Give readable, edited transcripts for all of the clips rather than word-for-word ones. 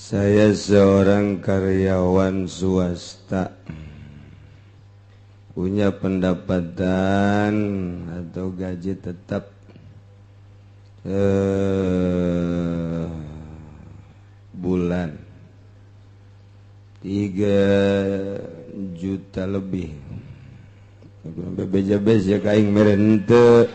Saya seorang karyawan swasta, punya pendapatan atau gaji tetap bulan 3 juta lebih. Sampai beja-beja ya kaing merente.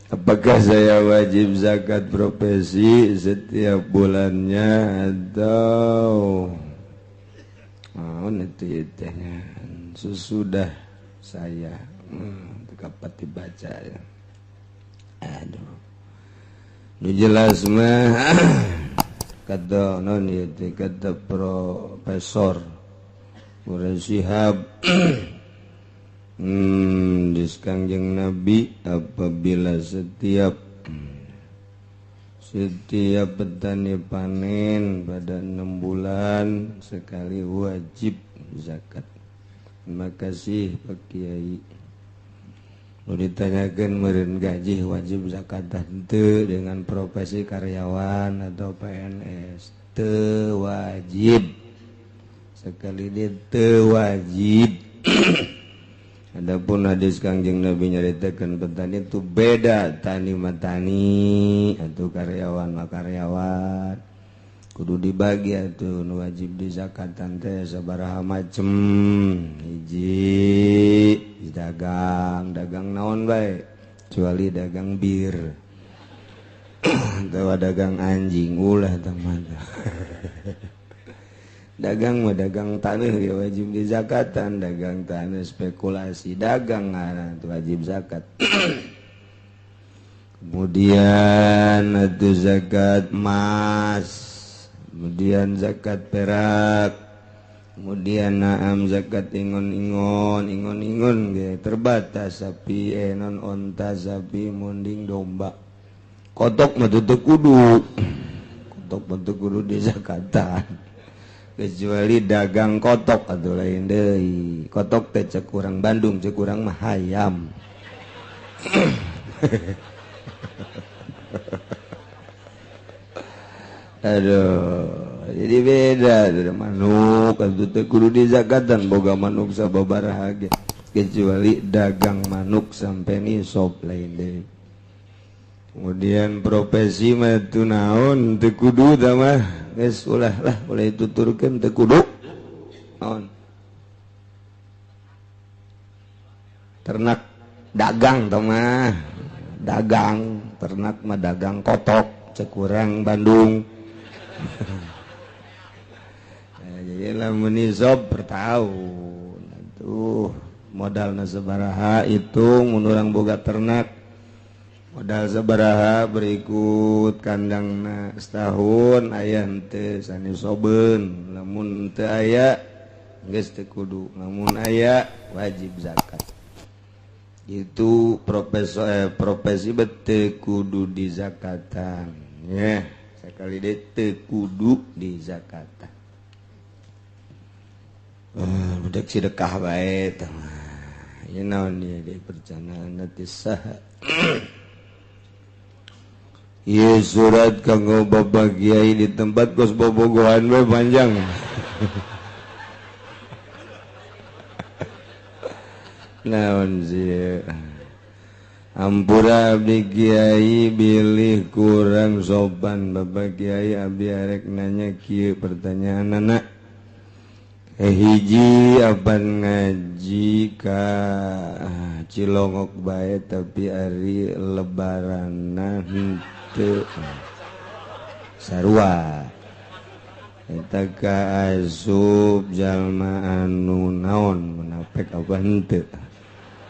Apakah saya wajib zakat profesi setiap bulannya atau itu tehnya sesudah saya kapan dibaca ya. Aduh. Nu jelas mah kata non ieu teh kata Profesor Quraish Shihab di Kangjeng Nabi apabila setiap petani panen pada 6 bulan sekali wajib zakat. Terima kasih Pak Kiai. Nu ditanyakeun meureun gaji wajib zakat henteu dengan profesi karyawan atau PNS teu wajib. Sekali dia teu wajib. Adapun hadis Kangjeng Nabi nyaritakeun petani itu beda, tani mah tani atau karyawan mah karyawan. Kudu dibagi atuh nu wajib dizakatan teh sabaraha macem. Hiji dagang, dagang naon bae kecuali dagang bir. Atawa dagang anjing ulah tah mah. Dagang mah dagang tanah ya wajib dizakatan, dagang tanah spekulasi dagang itu wajib zakat. Kemudian itu zakat emas, kemudian zakat perak, kemudian naam zakat ingon-ingon, ingon-ingon ge terbatas sapi, non onta, sapi, munding, domba. Kotok mah teu kudu. Kotok mah teu kudu dizakatan. Kecuali dagang kotok atau lain deui. Kotok teh cek urang Bandung, cek urang mah hayam. Aduh, jadi beda dari manuk atuh teh kudu dizakatan boga manuk sababaraha ge. Kecuali dagang manuk sampai nisab lain deui. Kemudian profesi mah teu naon teu kudu tah mah. Geus ulah lah ulah dituturkeun teu kudu. Naon? Ternak dagang tah mah. Dagang, ternak mah dagang kotok cek urang Bandung. Nah, jadi lamun nisab per tahun. Atuh modalna sabaraha hitung mun urang boga ternak. Modal sabaraha berikut kandangna setahun aya henteu sanisobeun, lamun teu aya geus teu kudu, lamun aya wajib zakat. Itu profesi teu kudu dizakatan ya, sakali deui teu kudu dizakatan. Budak sedekah bae tah mah. Ieu naon ieu deui perjalanan teh saha. Ieu surat kanggo Bapak Kiai di tempat kos bobogohan we panjang. Naon sih? Ampura abdi Kiai bilih kurang sopan Bapak Kiai abdi arek nanya kieu pertanyaan anak. Hiji apan ngaji ka Cilongok bae tapi ari lebaranna henteu sarua. Eta ka asup jalma anu naon munafik apa henteu.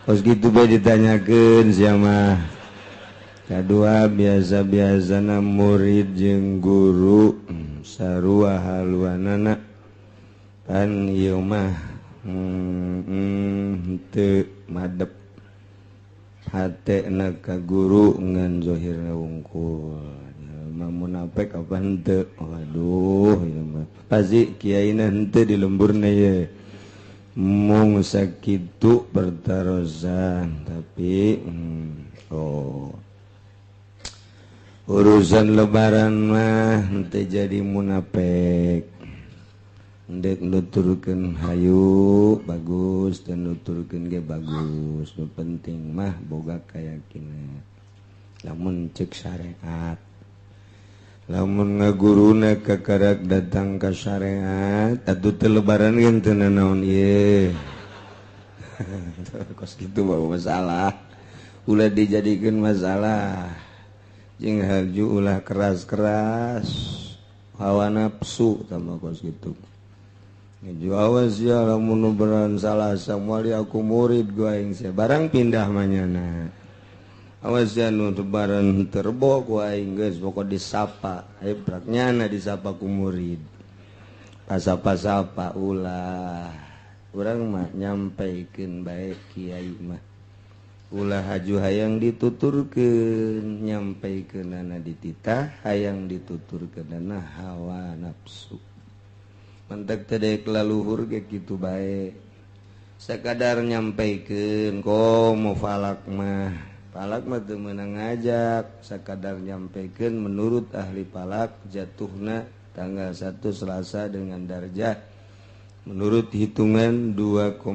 Kos kitu bae ditanyakeun sia mah. Kadua biasa-biasana murid jeung guru sarua haluanana. Pan ieu mah teu madep hatena ka guru ngan zahirna wungkul. Mah munafik apa henteu? Waduh ieu mah pasti kiaina henteu di lemburna ye. Mung sakitu pertarosan tapi oh. Urusan lebaran mah henteu jadi munafik. Ndek nuturkeun hayu bagus dan nuturkeun ge bagus. Nu penting mah boga kayakinan. Lamun cek syariat, lamun ngaguruna kakarak datang ka syariat atuh teu lebaran ge teu nanaon ieu. Kos kitu mah masalah. Ulah dijadikeun masalah. Jeung haju ulah keras-keras hawa nafsu tambah kos kitu. Ngeju awas ya lamun nu beran salah samuali aku murid gua aing sia barang pindah manyana. Awas ya nu lebaran terbo ku aing geus pokok disapa, hebrak nyana disapa ku murid. Pasapa-sapa ulah. Urang mah nyampaikeun bae kiai mah. Ulah haju hayang dituturkeun, nyampaikeunana dititah, hayang dituturkeunana hawa nafsu. Mentek teh deuk laluhur ge kitu bae. Sakadar nyampaikeun komo falak mah. Falak mah teu meunang ngajak, sakadar nyampaikeun menurut ahli falak jatuhna tanggal 1 Selasa dengan darjah menurut hitungan 2,9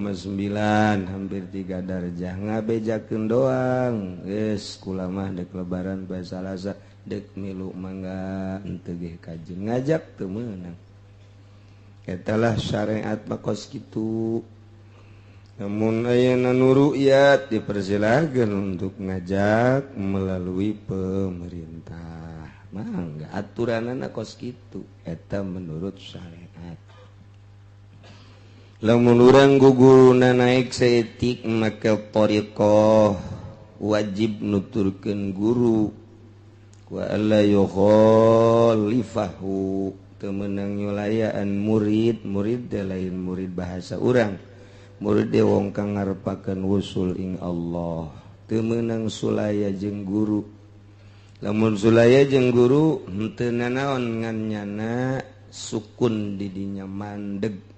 hampir 3 darjah ngabejakeun doang. Geus kula mah dek lebaran bae Salasa dek milu mangga henteu ge kajeun ngajak teu meunang. Eta lah syariat mah kos kitu. Namun ayeuna nu ru'yat dipersilakeun untuk ngajak melalui pemerintah. Mangga aturanana kos kitu eta menurut syariat. Lamun urang guguruna naik saeutik maka thariqah wajib nuturkeun guru wa alla yukhalifahu teu meunang nyulayaan murid. Murid teh lain murid bahasa urang, murid teh wong kang ngarepakeun wusul ing Allah. Teu meunang sulaya jeung guru. Lamun sulaya jeung guru henteu nanaon ngan nyana sukun di dinya mandeg.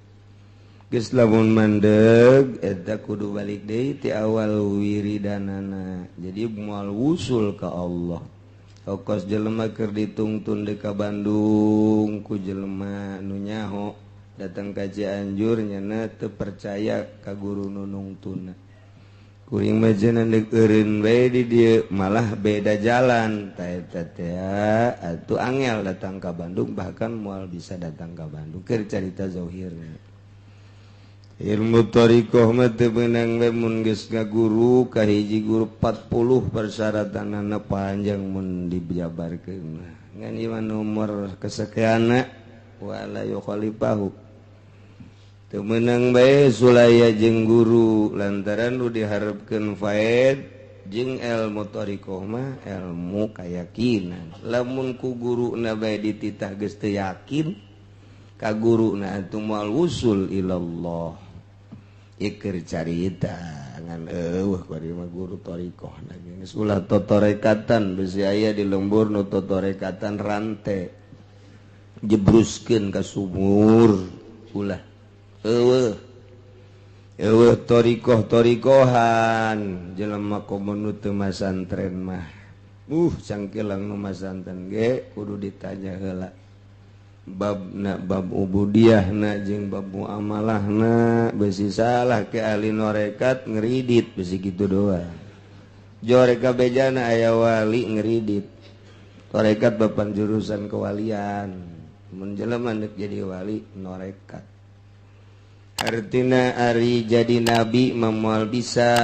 Geus lamun mandeg eta kudu balik deui ti awal wiridanana. Jadi moal wusul ka Allah. Okos jelema keur ditungtun deui ka Bandung ku jelema nu nyaho datang ka Cianjur nyana teu percaya ka guru nu nungtuna. Kuring mah cenah deuk eureun bae di dieu malah beda jalan. Ta eta teh atuh angel datang ka Bandung bahkan moal bisa datang ka Bandung keur carita zauhirna. Ilmu thariqah mah teu meunang we mun geus ngaguru ka hiji guru 40 persyaratanana panjang mun dijabarkeun. Ngan ieu mah nomor kesekianna wala yukhalifahu. Teu meunang bae sulaya jeung guru lantaran nu diharepkeun faed jeung ilmu thariqah mah ilmu kayakinan. Lamun ku guruna bae dititah geus teu yakin ka guruna atuh moal wusul ilallah. Iker carita ngan eueuh bari mah guru thariqah na geus ulah totorekatan besi aya di lembur nu totorekatan rante jebruskeun ka sumur ulah eueuh eueuh thariqah-thariqahan jelema komo nu teu masantren mah cangkelang nu masantren ge kudu ditanya heula babna bab ubudiyahna jeung bab muamalahna besi salah ke ahli norekat ngeridit besi kitu doang. Joreka bejana aya wali ngeridit. Torekat bapan jurusan kewalian. Mun jelema deuk jadi wali norekat. Artina ari jadi nabi mah moal bisa,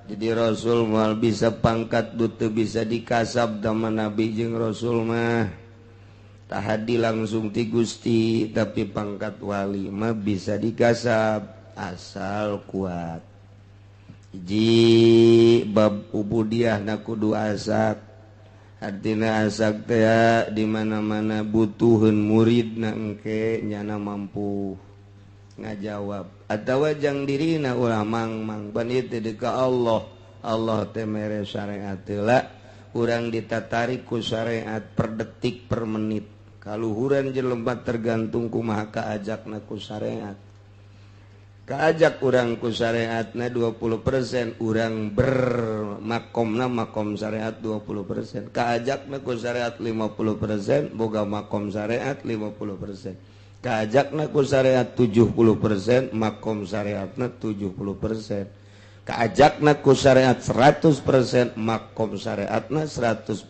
jadi rasul moal bisa, pangkat teu bisa dikasab tama nabi jeung rasul mah. Tahadi langsung ti Gusti, tapi pangkat wali mah bisa dikasab asal kuat. Hiji bab ubudiyah na kudu asak. Artina asak teh di mana-mana butuheun muridna engke nyana mampu ngajawab atawa jang dirina ulah mang-mang pan ieu teh ka Allah. Allah teh mere syariat heula, urang ditatarik ku syariat per detik per menit. Kaluhuran jelema tergantung kumaha kaajakna ku syariat. Kaajak urang ku syariatna 20%, urang bermakomna makom syariat 20%. Kaajakna ku syariat 50%, boga makom syariat 50%. Kaajakna ku syariat 70%, makom syariatna 70%. Kaajakna ku syariat 100%, makom syariatna 100%.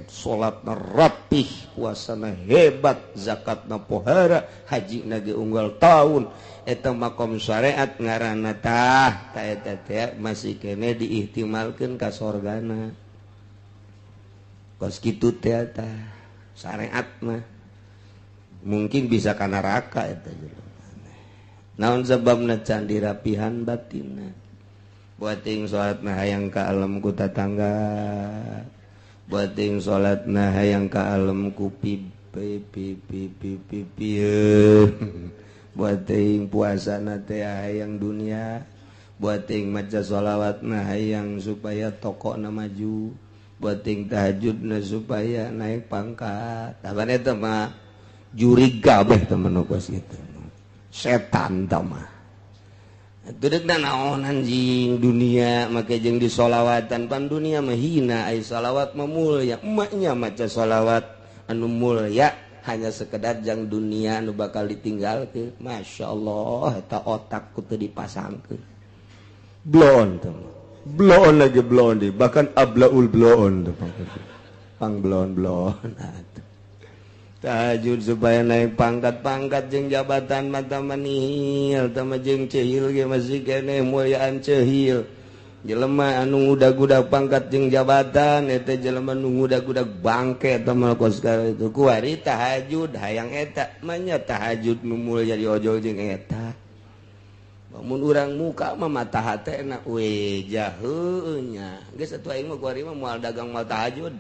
Salatna rapih, puasana hebat, zakatna pohara, hajina ge unggal tahun. Eta makom syariat ngaranna tah, ta eta teh masih kene diihtimalkeun ka sorgana. Kos kitu teh tah syariat mah mungkin bisa ka neraka eta jelema. Naon sababna can dirapihan batinna? Buating salat nah hayang ka alam ku tatangga, buating salat nah hayang ka alam ku pi pi pi pi pi pi, buating puasa na teh hayang dunia, buating maca sholawat nah hayang supaya tokona maju, buating tahajud na supaya naik pangkat. Taban eta mah jurig kabeh temen kos kitu. Setan tah mah. Tudekna naon anjing dunia make jeung disolawatan pan dunia mah hina, ai solawat mah mulya. Emaknya maca solawat anu mulya hanya sekedar jang dunia anu bakal ditinggalkeun. Masya Allah eta otak ku teu dipasangkeun. Bloon teh. Bloon lagi bloon di, bahkan ablaul bloon teh pang bloon-bloon. Tahajud supaya naik pangkat-pangkat jeung jabatan mata manihil tama jeung cehil ge masih keneh mulyaan cehil. Jelema anu ngudag-gudag pangkat jeung jabatan eta jelema nu ngudag-gudag bangke eta mah kos itu. Kuari tahajud hayang eta manya tahajud nu mulya diojol jeung eta. Mun urang muka mah mata hatena we jaheunya. Geus atuh aing mah kuari mah moal dagang moal tahajud.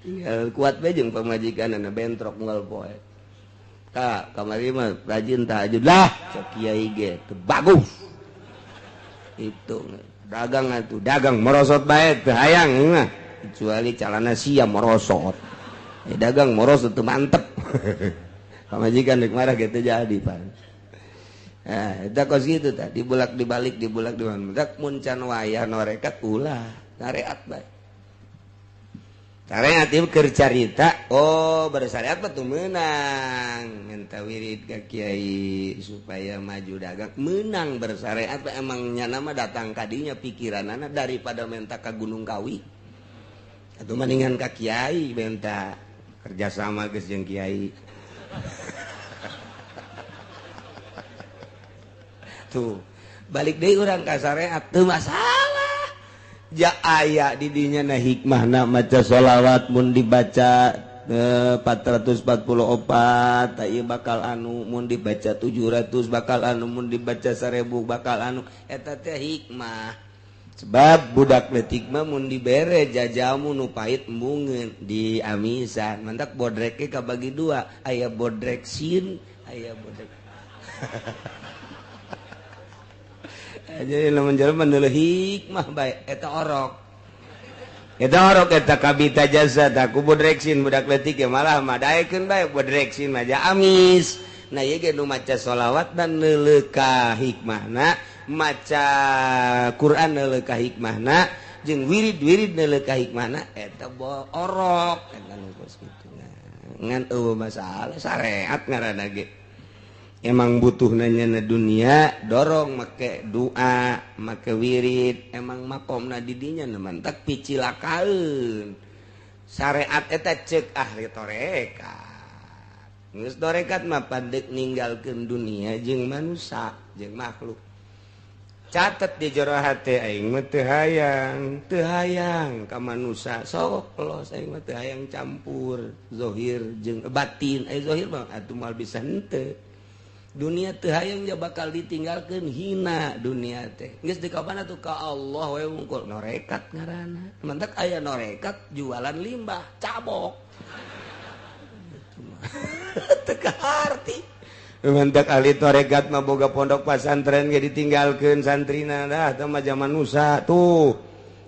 Tinggal kuat bae jeung pamajikanna bentrok unggal poe. Ka kamari mah rajin tahajud lah cek kiai ge teu bagus. Itu dagang atuh dagang merosot bae teu hayang mah kecuali calana sia merosot. Dagang merosot teu mantep. Pamajikan rek marah ge teu jadi pan. Nah, eta kos kitu tah dibulak dibalik dibulak dibalik mun can wayah norekat ulah syariat bae. Syariat ieu keur carita, oh bersyariat mah teu meunang minta wirid ka kiai supaya maju dagang meunang bersyariat mah emang nyana mah datang ka dinya pikiranana daripada minta ka Gunung Kawi. Atuh mendingan ka kiai minta kerjasama geus jeung kiai. Tuh balik deui urang ka syariat teu masalah. Ja aya di dinya na hikmahna maca sholawat mun dibaca 444 ta ieu bakal anu, mun dibaca 700 bakal anu, mun dibaca 1000 bakal anu, eta teh hikmah. Sebab budak leutik mah mun dibere jajamu nu pahit embungeun di amisan mantak bodreke kabagi dua, aya bodrek sin aya bodrek. Jadi lamun jelema neuleuh hikmah bae eta orok. Eta orok eta kabita jasa tah ku bodreksin budak leutik ge malah mah daekeun bae bodreksin mah ja amis. Nah ieu ge nu maca sholawat dan neuleuh ka hikmahna, maca Quran neuleuh ka hikmahna, jeung wirid-wirid neuleuh ka hikmahna eta orok eta nu kos kitu. Ngan eueuh masalah syariat ngaranna ge. Emang butuh nanya na dunia dorong make doa make wirid emang makomna di dinya na mantak picilakaeun syariat eta ceuk ahli tarekat geus tarekat mah pandek ninggalkeun dunia jeung manusia jeung makhluk. Catet di jero hate aing mah teu hayang ka manusia sok los aing mah teu hayang campur zahir jeung batin ai zahir mah atuh moal bisa henteu. Dunia teu hayang ja bakal ditinggalkeun hina dunia teh. Geus dikabana tuh ka Allah we wungkul norekat ngaranna. Mantak aya norekat jualan limbah cabok. Teu kaharti. Mantak ahli torekat mah boga pondok pasantren ge ditinggalkeun santrina dah teh mah zaman nusa tuh.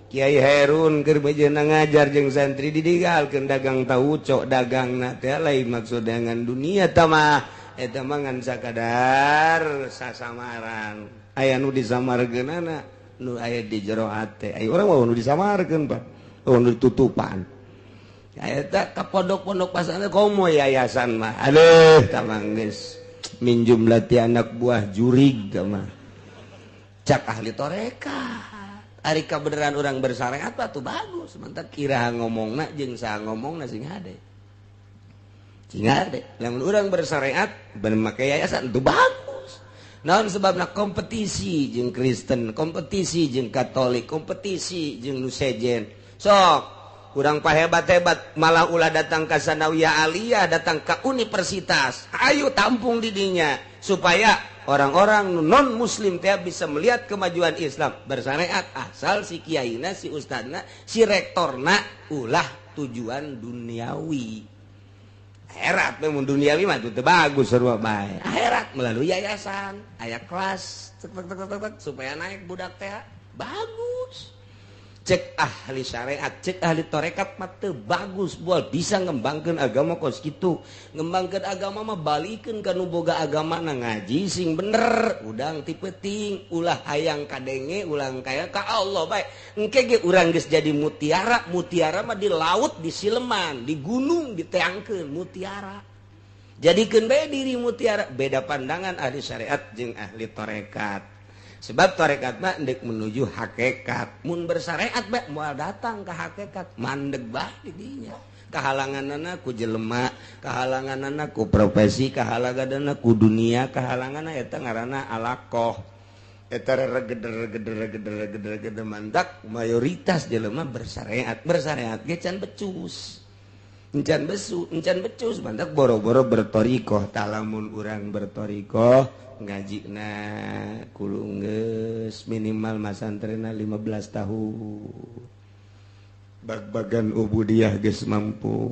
Kiai Herun keur bejeuna ngajar jeung santri didigalkeun dagang tauco dagangna teh lain maksud dengan dunia tah mah eta mah ngan sakadar sasamaran aya nu disamarkeunana nu aya di jero hate aya urang mah nu disamarkeun Pak oh nu ditutupan eta ka pondok-pondok pasantren komo yayasan mah aduh tah mah geus min jumlati anak buah jurig tah mah cak ahli tarekat. Ari kabeneran orang bersyariat tuh bagus, mantap kira ngomongna jeung saha ngomongna sing hade. Sing hade. Lamun urang bersyariat bener make yayasan tuh bagus. Naon sebabna kompetisi jeung Kristen, kompetisi jeung Katolik, kompetisi jeung nu sejen. Sok urang pahebat-hebat malah ulah datang ka sanawiyah aliyah, datang ka universitas. Ayo tampung di dinya supaya orang-orang non muslim teh bisa melihat kemajuan Islam bersyariat asal si kiaina, si ustadna, si rektorna ulah tujuan duniawi. Akhirat memang duniawi mah teu bagus sarua bae. Akhirat melalui yayasan, aya kelas tek tek tek tek supaya naik budak teh bagus. Cek ahli syariat, cek ahli tarekat mah teu bagus bual bisa ngembangkeun agama kos kitu. Ngembangkeun agama mah balikeun ka nu boga agama na ngaji sing bener, udang ti peuting, ulah hayang kadenge, ulah kaya ka Allah bae. Engke ge urang geus jadi mutiara, mutiara mah di laut, di sileman, di gunung diteangkeun mutiara. Jadikeun bae diri mutiara, beda pandangan ahli syariat jeung ahli tarekat. Sebab tarekat mah ndek menuju hakikat. Mun bersyariat bae moal datang ka hakikat, mandeg bae di dinya. Kahalanganana ku jelema, kahalanganana ku profesi, kahalanganana ku dunia, kahalanganana eta ngaranna alaqoh. Eta regeder-regeder-regeder-regeder mantak mayoritas jelema bersyariat, bersyariat ge can becus. Encan besu, encan becus mantak boro-boro bertorikoh. Talamun urang bertorikoh ngajina kudu geus minimal masantrena 15 tahun. Bag-bagan ubudiyah geus mampu.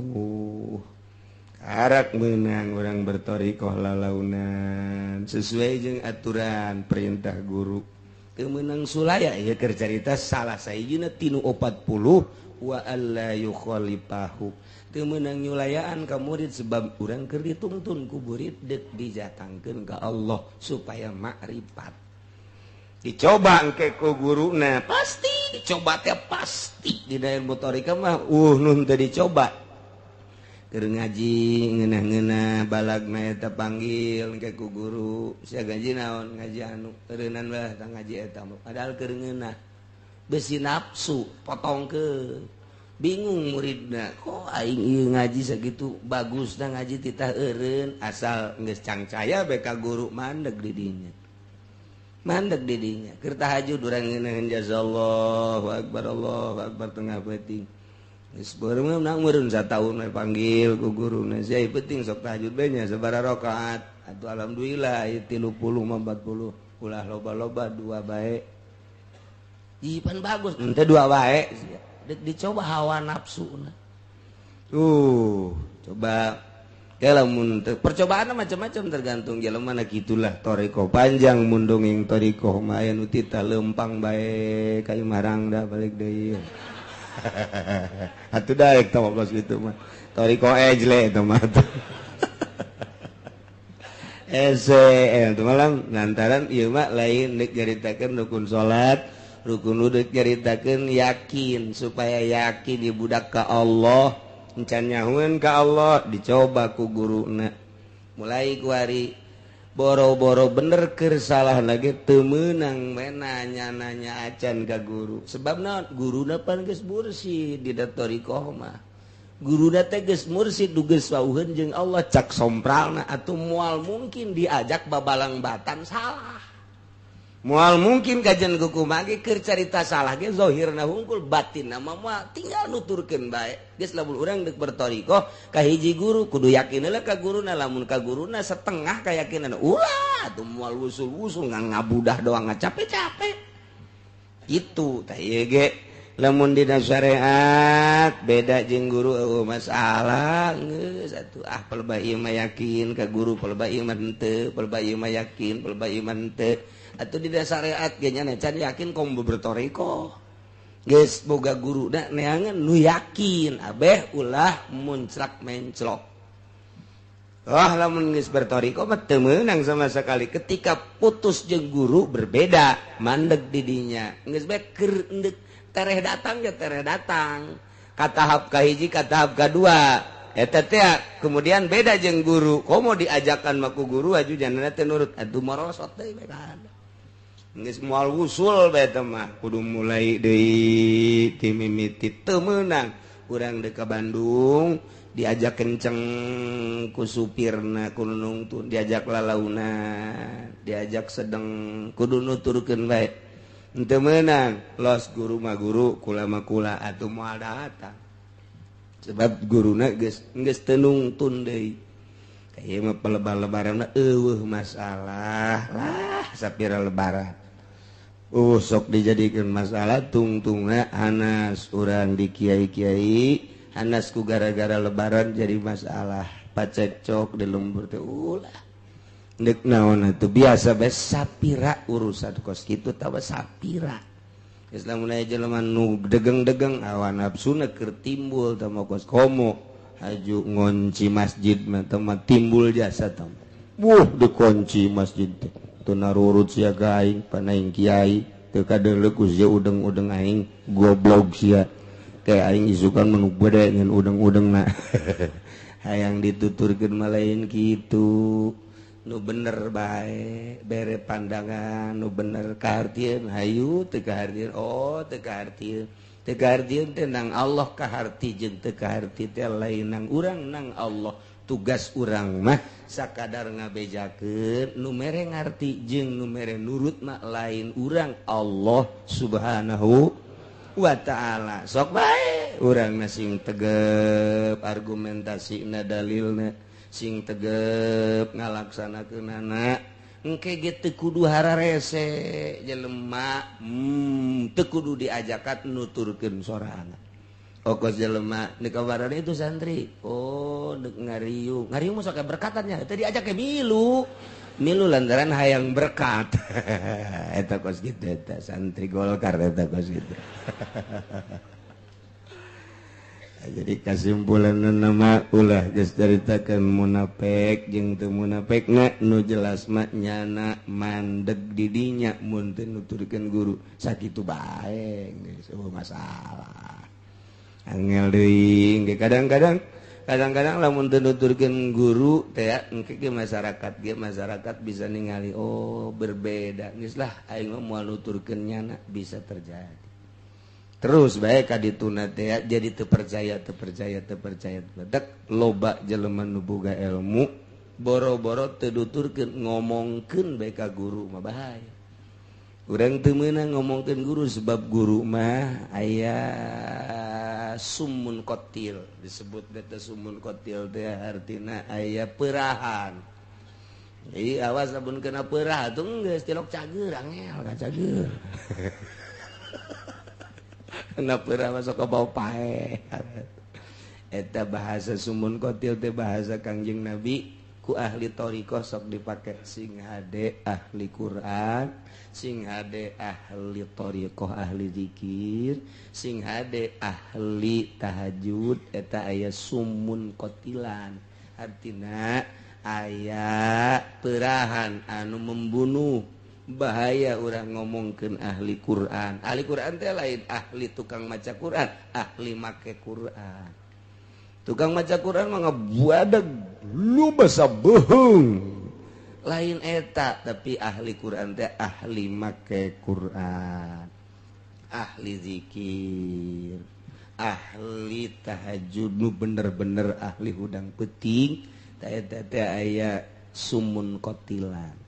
Karak meunang urang bertorikoh lalaunan sesuai jeung aturan perintah guru. Teu meunang sulaya ieu keur carita salah sahijina tinu 40 wa alla yukhalifahu. Teu meunang nyulayaan ka murid sebab urang keur dituntun ku murid deuk dijatangkeun ka Allah supaya makrifat. Dicoba engke ku guruna pasti dicoba teh pasti di ilmu thariqah mah nun teu dicoba. Keur ngaji ngeunah-ngeunah balagna eta panggil engke ku guru sia gaji naon ngaji anu eureunnan bae tah ngaji eta padahal keur ngeunah besi nafsu potongkeun. Bingung muridna kok aing ieu ngaji sakitu bagusna ngaji titah eureun asal geus cangcaya bae ka guru mandeg di dinya. Mandeg di dinya keur tahajud urang ngeunaheun jazallahu akbar Allahu akbar tengah peuting. Geus beureum nang meureun sataun we panggil ku guruna sia peuting sok tahajud bae nya sabaraha rakaat. Atuh alhamdulillah ieu 30 mah 40 ulah loba-loba dua bae. Ih pan bagus henteu dua bae sia. Dicoba hawa nafsu tuh coba lamun percobaan macam-macam tergantung jelema na gitulah toriko panjang mun dongeng toriko mah aya nu tita lempang bae ka marang da balik deui atuh daek tah kos kitu mah toriko ejle eta mah ese eta malam lantaran ieu mah lain deuk nyaritakeun rukun salat rukun uduk nyaritakeun yakin supaya yakin dibudak ka Allah encan nyahueun ka Allah dicoba ku guruna mulai kuari boro-boro bener keur salah lagi teu meunang nanya-nanya acan ka guru sebab naon guruna pan geus mursid di thariqah mah guruna teh geus mursid geus wauheun jeung Allah cak sompralna atuh moal mungkin diajak babalang batan salah. Moal mungkin kajian kuku mage keur carita salah ge zahirna hungkul batinna mah moal tinggal nuturkeun bae. Geus lamun urang deuk berthariqah ka hiji guru kudu yakin heula ka guruna lamun ka guruna setengah kayakinan ulah atuh moal wusul-wusul ngabudah doang ngacape-cape. Itu tah ieu ge lamun dina syariat beda jeung guru eueuh masalah geus atuh ah pelebah ieu mah yakin ka guru pelebah ieu mah henteu pelebah ieu mah yakin pelebah ieu mah henteu. Atau di syariat ge nya can yakin komo bertorikoh. Geus boga guru da neangan nu yakin abeh ulah munclak menclok. Wah lamun geus bertoriko mah teu meunang sama sekali. Ketika putus jeung guru berbeda, mandeg di dinya. Geus bae keur endek tereh datang ya tereh datang. Ka tahap kahiji ka tahap kadua. Eta teh kemudian beda jeung guru. Komo diajakan mah ku guru aju janana teh nurut. Atuh morosot deui bae kan. Geus moal wusul bae teh mah kudu mulai deui ti mimiti teu meunang. Urang deuk ka Bandung diajak kenceng ku supirna ku nungtun, diajak lalauna, diajak sedeng kudu nuturkeun bae. Henteu meunang, los guru mah guru, kula mah kula atuh moal datang. Sebab guruna geus geus teu nungtun deui. Ieu mah pelebar-lebaranna eueuh masalah lah sapira lebaran. Sok dijadikeun masalah tungtungna hanas urang di kiai-kiai hanas ku gara-gara lebaran jadi masalah pacekcok di lembur teh ulah deuk naon atuh biasa bae sapira urusan kos kitu tawa sapira. Geus lamun aya jelema nu degeng-degeng hawa nafsuna keur timbul tah kos komo haju ngonci masjid mah teh timbul jasa tah. Wuh dikunci masjid teh teu narurut sia ka aing panaing kiai teu kadeuleu ku sia udeng-udeng aing goblok sia. Kayak aing isukan menu bede ngan udeng-udengna. Hayang dituturkeun mah lain kitu. Nu bener bae bere pandangan nu bener kahartieun hayu teu kahartieun oh teu kahartieun. Teu kahartieun teh nang Allah kaharti jeung teu kaharti teh lain nang urang nang Allah. Tugas urang mah sakadar ngabejakeun nu mere ngarti jeung nu mere nurut mah lain urang Allah Subhanahu wa ta'ala. Sok bae urang sing tegep argumentasina dalilna sing tegep ngalaksanakeunana engke ge teu kudu hararese jelema teu kudu diajakan nuturkeun sorangan. Okos jelema di kabaran itu santri oh dek ngariung ngariung mah sok berkatannya teu diajak ke milu milu lantaran hayang berkat. Eta kos kitu eta santri Golkar eta kos kitu. Jadi kasimpulan nama ulah geus caritakeun munafik jeung teu munafik nu jelas mah nyana mandeg di dinya mun teu nuturkeun guru sakitu bae geus eueuh masalah. Angel deui kadang-kadang kadang-kadang lamun teu nuturkeun guru teh engke ge masyarakat bisa ningali oh berbeda geus lah aing mah moal nuturkeun nyana bisa terjadi. Terus bae ka dituna teh jadi teu percaya teu percaya teu percaya dek loba jelema nu boga ilmu boro-boro teu nuturkeun ngomongkeun bae ka guru mah bahaya. Urang teu meunang ngomongkeun guru sebab guru mah aya sumun kotil disebut beta sumun kotil teh artina aya perahan. Jadi awas lamun kena perah tuh geus tilok cager angel ka cager. Kena perah masuk ke bau pae. Eta bahasa sumun kotil teh bahasa Kangjeng Nabi ku ahli thariqah sok dipake sing hade ahli Quran, sing hade ahli thariqah ahli zikir, sing hade ahli tahajud eta aya sumun kotilan. Artina aya perahan anu membunuh. Bahaya urang ngomongkeun ahli Quran. Ahli Quran teh lain ahli tukang maca Quran, ahli make Quran. Tukang maca Quran mah ngabuadeg lu basa beuheung. Lain eta, tapi ahli Quran teh ahli make Quran, ahli zikir, ahli tahajud nu bener-bener ahli hudang peuting teh eta teh aya sumun kotilan.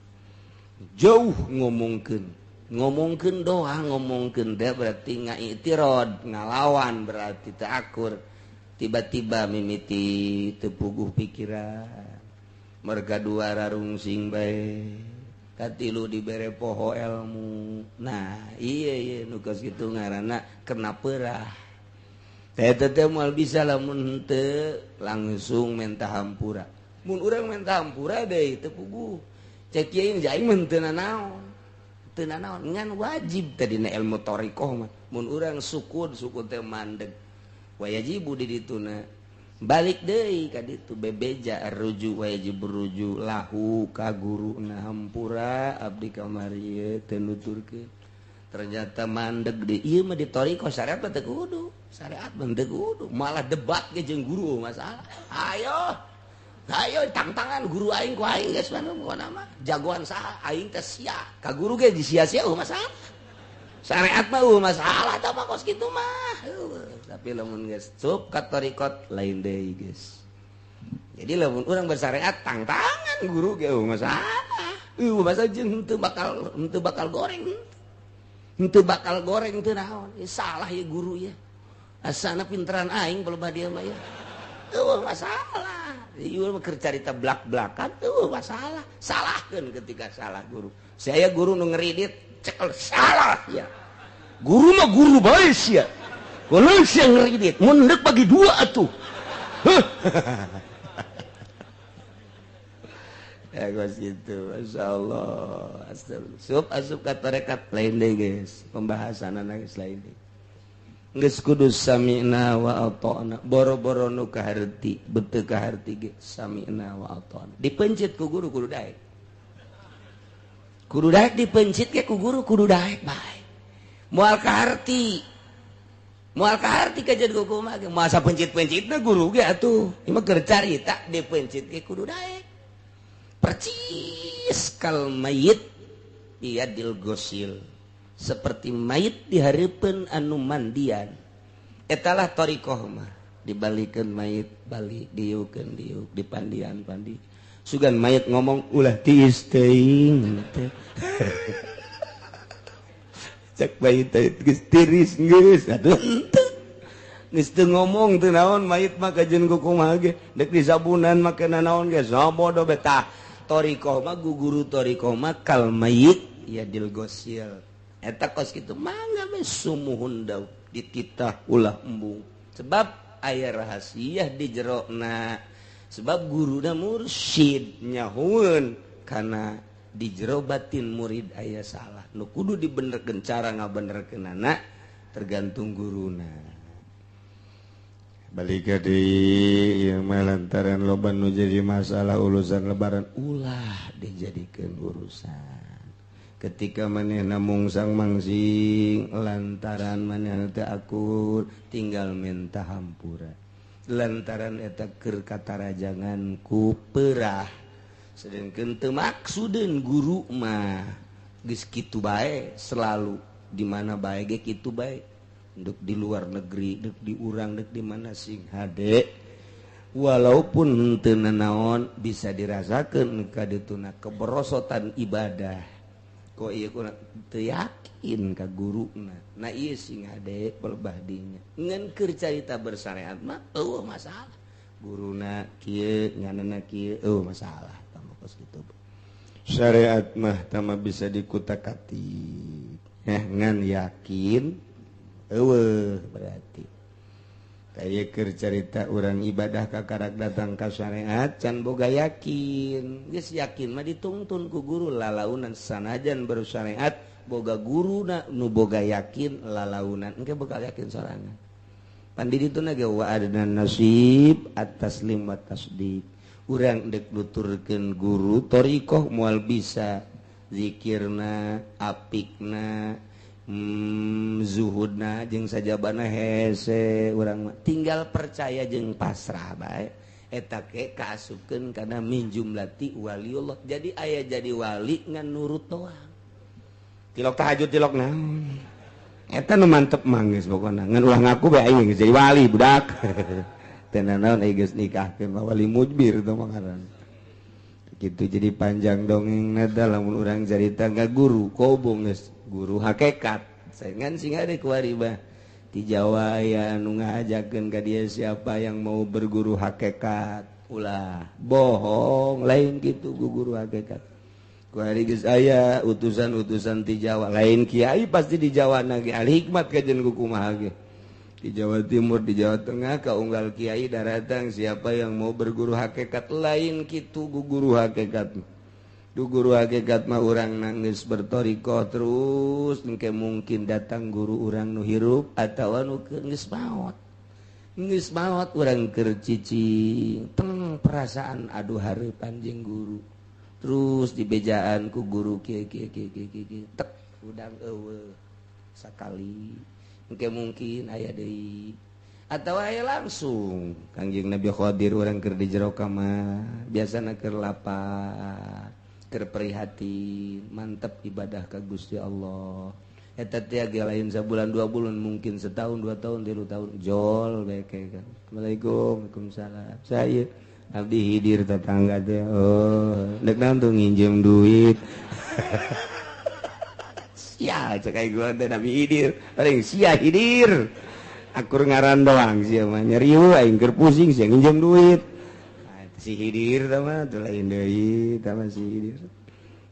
Jauh ngomongkeun doa ngomongkeun teh berarti ngaitirod ngalawan berarti teu akur. Tiba-tiba mimiti teu puguh pikiran merga dua rarungsing bae katilu dibere poho ilmu. Nah iya iya nu kos kitu ngaranna kena perah teh teh moal bisa lamun henteu langsung menta hampura. Mun urang menta hampura deui teu puguh cek kiai aing mah teu nanaon Teu nanaon ngan wajib tadina ilmu thariqah mah. Mun urang sukun sukun teh mandeg. Wajibu di dituna. Balik deui ka ditu bebeja ruju wajib ruju lahu ka guruna hampura abdi kamari ieu teu nuturkeun. Ternyata mandeg di ieu mah di thariqah syariat mah teu kudu. Syariat mah teu kudu, malah debat ge jeung guru masalah. Ayo ayo tangtangan guru aing ku aing geus mah pokona mah jagoan saha aing teh sia ka guru ge disia-sia eueuh masalah. Syariat mah eueuh masalah tah mah kos kitu mah. Tapi lamun geus cup ka thariqat lain deui geus. Jadi lamun urang bersyariat tangtangan guru ge eueuh masalah. Eueuh masalah jeung henteu bakal goreng. Henteu bakal goreng teu naon. Salah ya guru ya. Asana pinteran aing palebah dia mah ya. Eueuh masalah. Ieu mah keur carita blak-blakan eueuh masalah. Salahkeun ketika salah guru. Saya guru nu ngeridit cekel salah ya. Guru mah guru bae sia. Kulo sia ngeridit mun deuk bagi dua atuh. Huh. Ya guys gitu, masyaallah. Asup asup ka tarekat lain deui geus, pembahasanna geus lain deui. Geus kudu sami'na wa ata'na, boro-boro nu kaharti, beuteung kaharti ge sami'na wa ata'na. Dipencit ku guru kudu daek. Kudu daek dipencit ge ku guru kudu daek bae. Moal kaharti. Moal kaharti kajeun ku kumaha ge, masa pencit-pencitna guru ge atuh. Ieu mah keur carita dipencit ge kudu daek. Percis kal mayit biadil gosil, seperti mayit dihareupeun anu mandian. Etalah thariqah mah, dibalikeun mayit balik, diukeun diuk, dipandian pandi. Sugan mayit ngomong ulah tiis teuing teh. Cek mayit teh geus tiris geus atuh henteu. Geus teu ngomong teu naon mayit mah kajeun ku kumaha ge, deuk disabunan make nanaon ge sabodo betah. Thariqah mah guguru thariqah mah kal mayit yadil gosil. Eta kos kitu mangga we sumuhun daun dititah ulah embung. Sebab aya rahasia di jerona. Sebab guruna mursyid nyahueun kana di jero batin murid aya salah. Nu kudu dibenerkeun cara ngabenerkeunana tergantung guruna. Balik deui ieu mah lantaran loba nu jadi masalah urusan lebaran ulah dijadikeun urusan. Ketika manehna mungsang mangsing lantaran manehna teu akur tinggal minta hampura. Lantaran eta keur katarajangan ku perah. Sedengkeun teu maksudeun guru mah geus kitu bae selalu di mana bae ge kitu bae. Dek di luar negeri, dek di urang, dek di mana sing hade. Walaupun henteu nanaon bisa dirasakeun ka dituna keberosotan ibadah. Kok ieu kurang teu yakin ka guruna. Nah ieu sing hade pelebah dinya. Ngan keur carita bersyariat mah eueuh masalah. Guruna kieu, nganana kieu eueuh masalah. Tambah kos kitu. Syariat mah tama bisa dikutak-atik. Ngan yakin eueuh berarti kaya keur carita urang ibadah kakarak datang ka syariat can boga yakin geus yakin mah ditungtun ku guru lalaunan sanajan bersyariat boga guruna nu boga yakin lalaunan engke bakal yakin sorangan pan di dituna ge wa adna nasib at-taslim wa tasdiq urang deuk nuturkeun guru thariqah moal bisa zikirna apikna zuhudna jeung sajabana hese urang mah tinggal percaya jeung pasrah bae eta ke kaasupkeun kana min jumlati waliullah. Jadi aya jadi wali ngan nurut doang tilok tahajud tilok naon eta nu mantep mah geus pokona ngan ulah ngaku bae aing geus jadi wali budak teu nanaon aing geus nikahkeun mah wali mujbir teh mah ngaran gitu. Jadi panjang dongengna da lamun urang carita ka guru kobong geus guru hakikat saingan sing ada kuari bah di Jawa ya anu ngajakeun ka dia siapa yang mau berguru hakikat ulah bohong lain kitu guru hakikat kuari geus aya utusan-utusan ti Jawa lain kiai pasti di Jawa na ge al hikmat kajeun ku kumaha ge di Jawa Timur di Jawa Tengah ka unggal kiai daratang siapa yang mau berguru hakikat lain kitu guru hakikat. Du guru hakikat mah urang nangis bertorikoh terus engke mungkin datang guru urang nu hirup atawa nu geus maot. Geus maot urang keur cicing teng perasaan aduh hareupan jeung guru. Terus dibejaan ku guru kieu kieu kieu kieu kieu tek udang eueuh sakali. Engke mungkin aya deui atau aya langsung Kangjeng Nabi Khadir urang keur di jero kamar biasana keur lapar keur prihatin mantep ibadah ka Gusti Allah eta teh ge lain sabulan 2 bulan mungkin setahun 2 tahun 3 tahun jol bae kan. Assalamualaikum. Waalaikumsalam. Saya abdi hidir tetangga teh oh dek naon tuh nginjem duit. Sia cek aing gua teh Nabi Hidir paling sia Hidir akur ngaran doang sia mah nyeriu aing keur pusing sia nginjem duit. Si Hidir tah mah tuh lain deui tah mah si Hidir.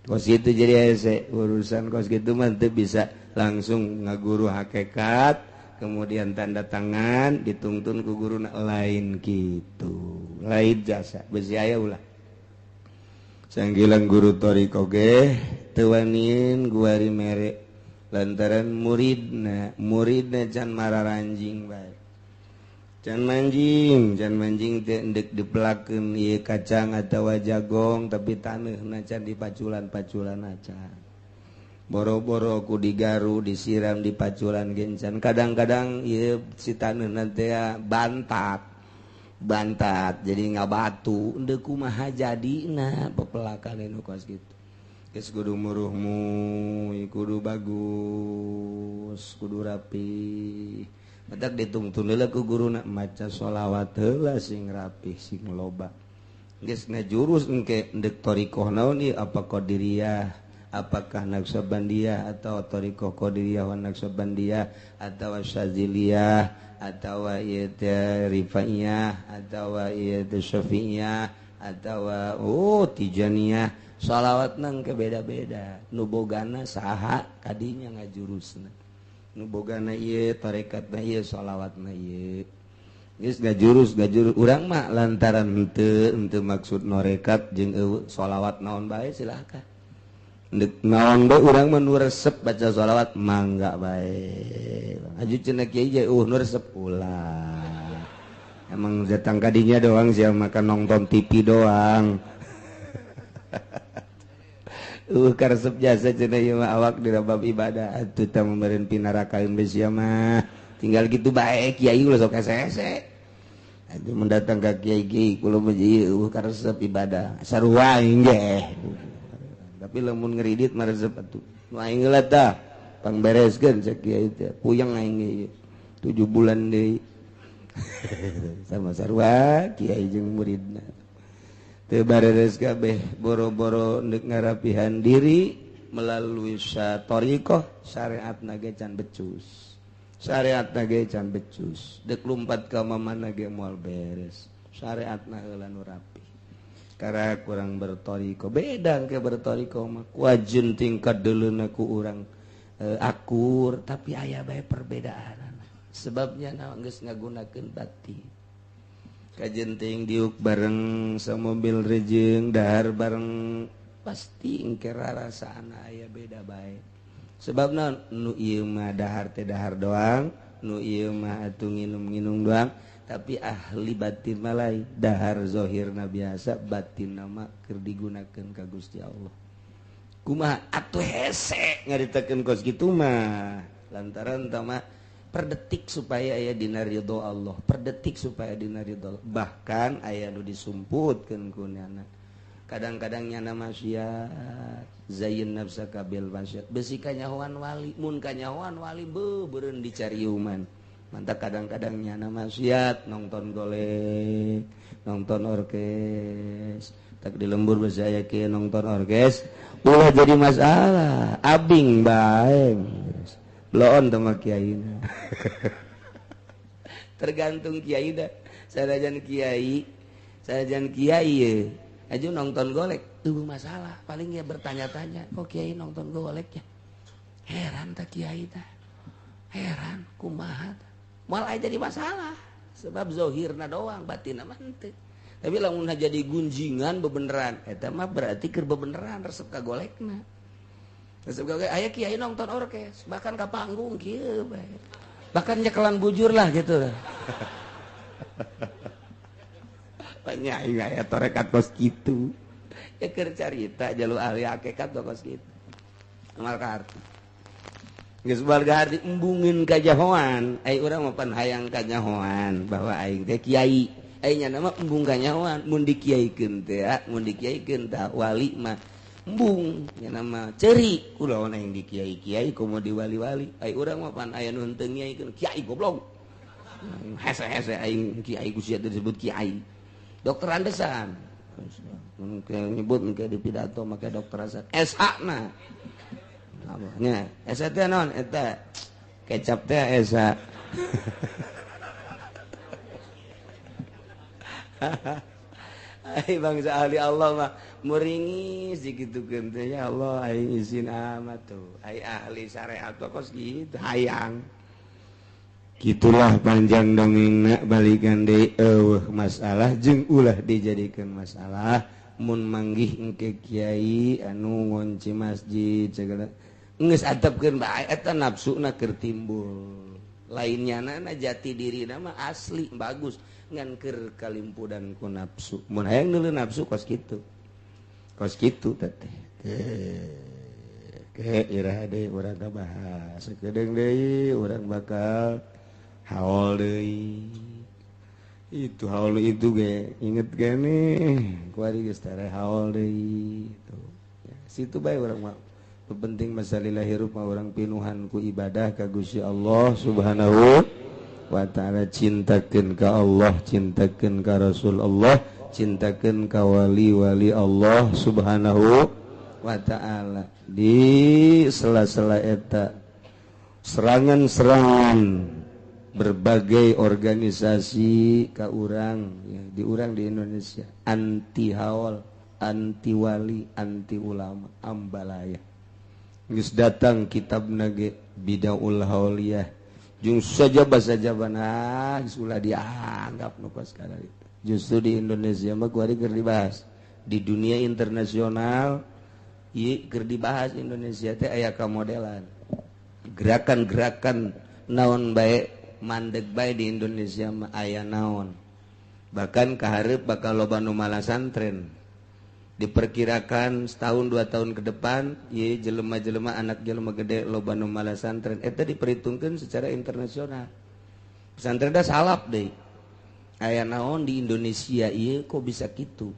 Kos itu jadi hese urusan kos gitu mah teu bisa langsung ngaguru hakikat kemudian tanda tangan dituntun ku guru lain gitu. Lain jasa besi aya ulah. Sanggilang guru thoriqoh ge teu wanin guari mere lantaran muridna can mararanjing bae. Can manjing teh endek dipelakeun ieu kacang atawa jagong tapi taneuhna can dipaculan-paculan acan. Boro-boro ku digaru disiram dipaculan gencan. Kadang-kadang ieu si taneuhna teh bantat jadi ngabatu endek kumaha jadina pepelakan nu kos kitu. Geus kudu muruhmu kudu bagus kudu rapi. Batak ditungtun heula ku guruna maca sholawat heula sing rapih sing loba. Geus ngajurus engke endek thoriqoh naon ieu apa qadiriyah, apakah naqsabandiyah atau thoriqoh qadiriyah wa naqsabandiyah atawa syaziliyah atawa ieu teh rifaiyah atawa ieu teh syafi'iyah atawa oh tijaniyah. Sholawatna engke beda-beda. Nu bogana saha kadinya ngajurusna. Nu bogana ieu tarekatna ieu sholawatna ieu. Geus gajurus urang mah lantaran henteu maksud norekat jeung eueuh sholawat naon bae silakan. Ndek naon bae urang mah nu resep baca sholawat mangga bae. Aju cenah kiai ge nu resep ulah. Emang datang kadinya doang sia makan nonton TV doang. Karesep jasa cenah ieu mah awak di bab ibadah atuh tah meureun pinarakaeun bae sia mah. Tinggal gitu bae kiai ulah sok hese-hese. Atuh mendatang ka kiai ge kula mah ieu karesep ibadah sarua aing ge. Tapi lamun ngeridit mah resep atuh. Nu aing heula tah pangbereskeun cek kiai teh. Puyeng aing ge 7 bulan deui. Sama sarua kiai jeung muridna. Teu bareres kabeh boro-boro ndek ngarapihan diri melalui thoriqoh syariatna ge can becus. Syariatna ge can becus. Dek lumpat ka mamana ge moal beres. Syariatna heula nu rapi. Karena kurang berthoriqoh beda ke berthoriqoh mah kuajun tingkat deuleuna ku urang akur tapi aya bae perbedaan. Sebabnya naon geus ngagunakeun batin. Kajenting diuk bareng samobil rejeng dahar bareng pasti engke rarasaan aya beda bae. Sebabna nu ieu mah dahar teh dahar doang, nu ieu mah atuh nginum-nginum doang, tapi ahli batin mah lain. Dahar zahirna biasa, batinna mah keur digunakeun ka Gusti Allah. Kumaha atuh hese ngaritakeun kos kitu mah lantaran tah mah per detik supaya aya dina ridho Allah, per detik supaya dina ridho Allah. Bahkan aya nu disumputkeun ku nyana. Kadang-kadang nyana maksiat, zayin nafsaka bil maksiat. Besi kanyahoan wali, mun kanyahoan wali beuh beureun dicariuman. Mantap kadang-kadang nyana maksiat, nonton golek, nonton orkes. Tak di lembur besi aya kieu nonton orkes, ulah jadi masalah, abing bae. Loon sama kiai. Tergantung kiai dah. Sanajan kiai ye. Aja nonton golek, tuh masalah. Paling ya bertanya-tanya, kok kiai nonton golek ya? Heran tak kiai dah. Heran kumaha. Moal aya jadi masalah. Sebab zohirna doang, batinna mah henteu. Tapi lamun jadi gunjingan bebeneran eta mah berarti keur bebeneran resep ka golekna. Resep ka golek aya kiai nonton orkes bahkan ka panggung kieu bae. Bahkan nyekelan bujur lah gitu. Banyak aya tarekat kos kitu. Ya keur carita jalu ahli hakikat kos kitu. Amal ka arti. Geus warga arti embungin kajahoan, ai urang mah pan hayang kanyahoan bahwa aing teh kiai. Ai nya mah embung kanyahoan mun dikiaikeun teh, mun dikiaikeun tah wali mah embung nya nama ceuri kulawan aing di kiai-kiai komo di wali-wali. Ai urang mah pan aya nu henteu ngiaikeun kiai goblok. Hese-hese aing kiai ku sia disebut kiai. Dokter Andesan mungkin nyebut mungkin di pidato make dokter Andesan SH na nya SH teh naon eta kecap teh SH. Ai bangsa ahli Allah mah meringis dikitukeun teh ya Allah aing izin amat tuh ai ahli syariat kos kitu hayang. Gitulah panjang dongengna balikan deui eueuh masalah jeung ulah dijadikeun masalah mun manggih engke kiai anu ngonci masjid segala geus atepkeun bae eta nafsuna keur timbul. Lainnya nana jati dirina mah asli bagus ngan keur kalimpudan ku nafsu. Mun hayang neuleuh nafsu kos kitu. Kos kitu teh. Ke iraha deui urang kabahas. Sakedeung deui urang bakal haul deui. Itu haul itu ge inget gene kuari geus tare haul deui tuh. Ya, situ bae urang mah. Penting masalah hirup mah urang pinuhan ku ibadah ka Gusti Allah Subhanahu wa ta'ala, cintakeun ka Allah, cintakeun ka Rasul Allah, cintakeun ka wali-wali Allah Subhanahu wa ta'ala. Di sela-sela eta serangan-serangan berbagai organisasi ka urang ya, di urang di Indonesia anti haul, anti wali, anti ulama, ambalaya. Geus datang kitab nage Bidaul Hauliyah jeung sajaba-sajabana geus ulah dianggap nu kos kana itu. Justru di Indonesia mah kuari keur dibahas. Di dunia internasional ieu keur dibahas Indonesia teh aya kamodelan. Gerakan-gerakan naon bae mandeg bae di Indonesia mah aya naon. Bahkan kahareup bakal loba nu malasantren. Diperkirakan setahun 2 tahun ke depan ye jelema-jelema anak jelema gede loba nu malasantren eta diperhitungkeun secara internasional. Pesantren da salap deui. Aya naon di Indonesia ieu kok bisa kitu?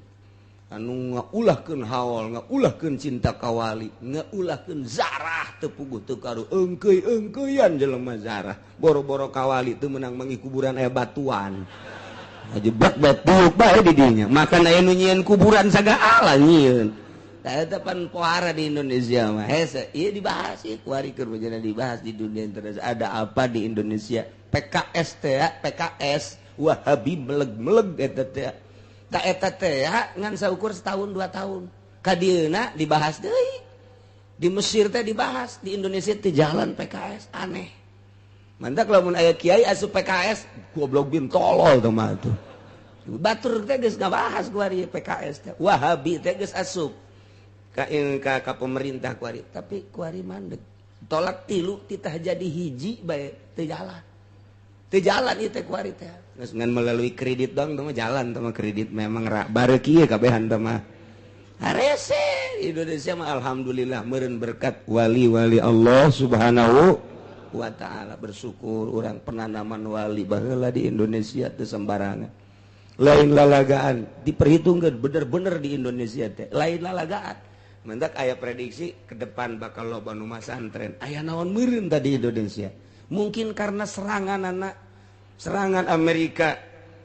Anu ngaulahkeun haul, ngaulahkeun cinta kawali, ngaulahkeun zarah teu puguh teu karu eungkeuy-eungkeuyan jelema zarah. Boro-boro kawali teu meunang mangi kuburan aya batuan. Jebak batu bae di dinya. Makan aya nu nyieun kuburan sagala nyieun. Tah eta pan pohara di Indonesia mah. Hese ieu dibahas ieu kuari keur bejana dibahas di dunia internasional. Ada apa di Indonesia? PKS teh, PKS Wahabi meleg-meleg eta teh. Tah eta teh ngan saukur setahun 2 tahun. Ka dieuna dibahas deui. Di Mesir teh dibahas, di Indonesia teh jalan PKS aneh. Mantak lamun aya kiai asup PKS goblok bin tolol teh mah tuh. Batur teh geus ngabahas kuari PKS teh. Wahabi teh geus asup ka ka pemerintah kuari, tapi kuari mandeg. Tolak tilu titah jadi hiji bae teu jalan. Teu jalan ieu teh kuari teh. Geus ngan melalui kredit dong teh mah jalan teh mah kredit memang bareuki kabehan teh mah. Harese Indonesia mah alhamdulillah meureun berkat wali-wali Allah Subhanahu wa ta'ala. Bersyukur orang penanaman wali baheula di Indonesia teu sembarangan. Lain lalagaan diperhitungkeun bener-bener di Indonesia teh lain lalagaan. Mendak aya prediksi ke depan bakal loba nu masantren. Aya naon meureun tadi Indonesia. Mungkin karena serangan anak, serangan Amerika,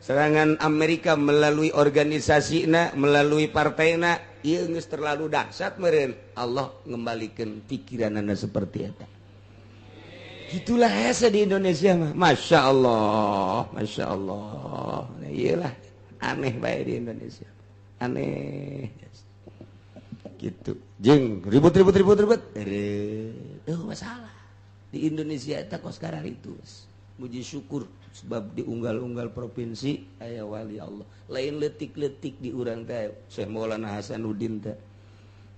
serangan Amerika melalui organisasina, melalui partaina, ieu geus terlalu dahsyat meureun. Allah ngembalikeun pikiranana seperti eta. Gitulah hese di Indonesia mah. Masya Allah, Masya Allah. Nah, iyalah aneh bae di Indonesia. Aneh. Gitu. Jeung ribut-ribut. Masalah. Di Indonesia eta kos kararitu. Muji syukur Sebab di unggal-unggal provinsi aya wali Allah. Lain letik-letik di urang teh Syekh Maulana Hasanuddin teh.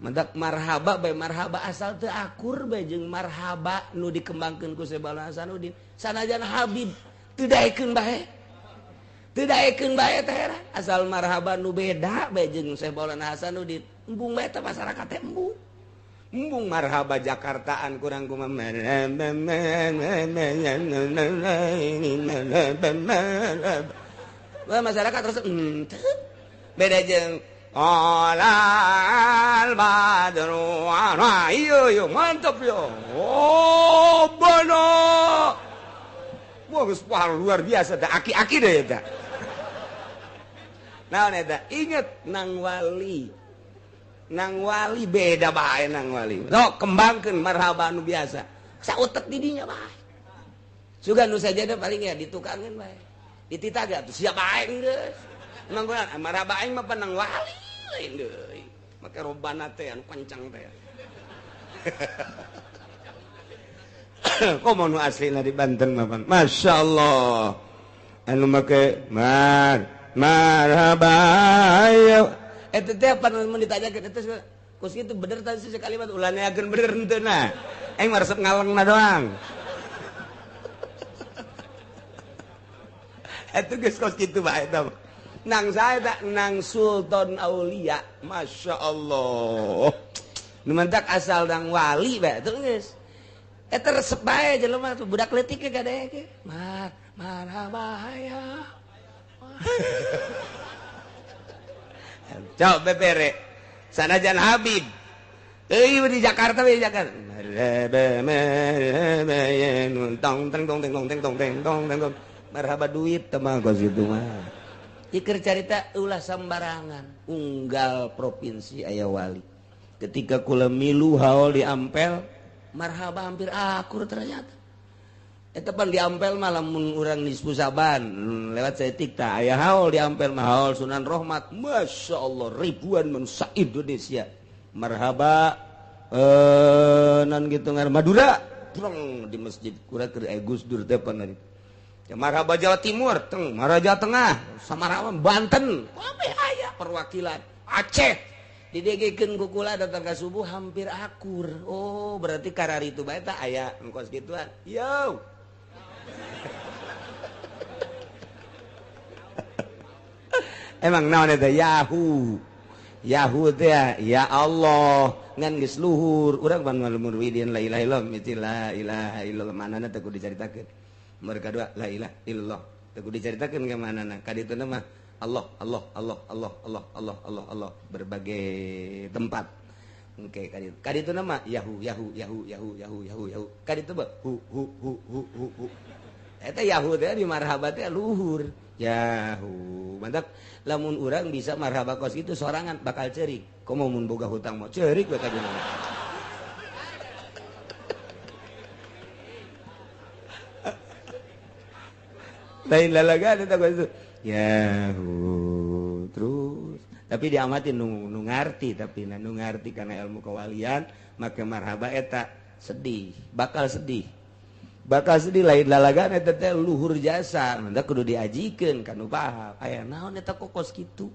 Mendak marhaba bae marhaba asal teu akur bae jeung marhaba nu dikembangkeun ku Syekh Maulana Hasanuddin. Sanajan Habib teu daekeun bae. Teu daekeun bae teh asal marhaba nu beda bae jeung Syekh Maulana Hasanuddin. Embung bae teh masyarakat teh embung. Embung marhaba Jakartaan kurang kumaha masyarakat terus beda jeung alal badru ana iyo yo mantap yo oh bono wah geus luar biasa da aki-aki deh eta naon eta inget nang wali. Nang wali beda bae nang wali. Sok kembangkeun marhaba nu biasa. Sautek di dinya bae. Sugan nu sajada paling ya ditukangeun bae. Dititah ge atuh siap bae geus. Emang marhaba aing mah nang wali lain deui. Make robana teh anu kencang teh. Komo nu aslina di Banten mah. Masyaallah. Anu make marhaba ya. Eta teh apa mun ditanyakeun eta kos kitu bener tadi sih kalimat ulah neakeun bener henteu nah. Aing mah resep ngalengna doang. Eta geus kos kitu bae eta. Nang sae tak nang Sultan Aulia, Masya Allah. Nu mentak asal nang wali bae teu geus. Eta resep bae jelema tuh budak leutik ge kadeke. Mar marhaba ya. Coba bebere sanajan Habib euy di Jakarta we Jakarta tong tong tong tong tong tong tong marhaba duit teh mah kos kitu mah iker carita ulah sambarangan unggal provinsi aya wali ketika kula milu haul di Ampel marhaba hampir akur ternyata eta pan di Ampel mah lamun urang nisfu Saban lewat saeutik tah aya haul di Ampel mah haul Sunan Rohmat Masya Allah ribuan manusia Indonesia marhaba non gitu ngar Madura prong di masjid kura keur aya Gus Dur teh pan ya marhaba Jawa Timur teng marhaba Jawa Tengah Samarang Banten kabeh aya perwakilan Aceh didegekeun ku kula datang ka subuh hampir akur oh berarti karari itu bae tah aya engkos gituan yo. Emang naon eta Yahoo. Yahoo teh ya Allah ngan geus luhur urang pan muridin la ilaha illallah mesti la ilaha illallah manana teh kudu dicaritakeun. Mereka dua la ilaha illallah teh kudu dicaritakeun ka manana ka ditu mah Allah Allah Allah Allah Allah Allah Allah Allah berbagai tempat. Oke, ka ditu mah Yahoo Yahoo Yahoo Yahoo Yahoo Yahoo Yahoo. Ka ditu mah hu hu hu hu hu hu. Eta Yahoo teh di marhaba teh luhur. Yahoo. Mantap. Lamun urang bisa marhaba kos itu sorangan bakal cerik. Komo mun boga hutang mah cerik we kadina. Lain lalagan eta kos itu. Yahoo terus. Tapi diamatin nu ngarti tapi nu ngarti karena ilmu kewalian make marhaba eta sedih, bakal sedih. Bakal sedih lain lalagan eta teh luhur jasa, mantap kudu diajikeun ka nu paham. Aya naon eta kokos kitu.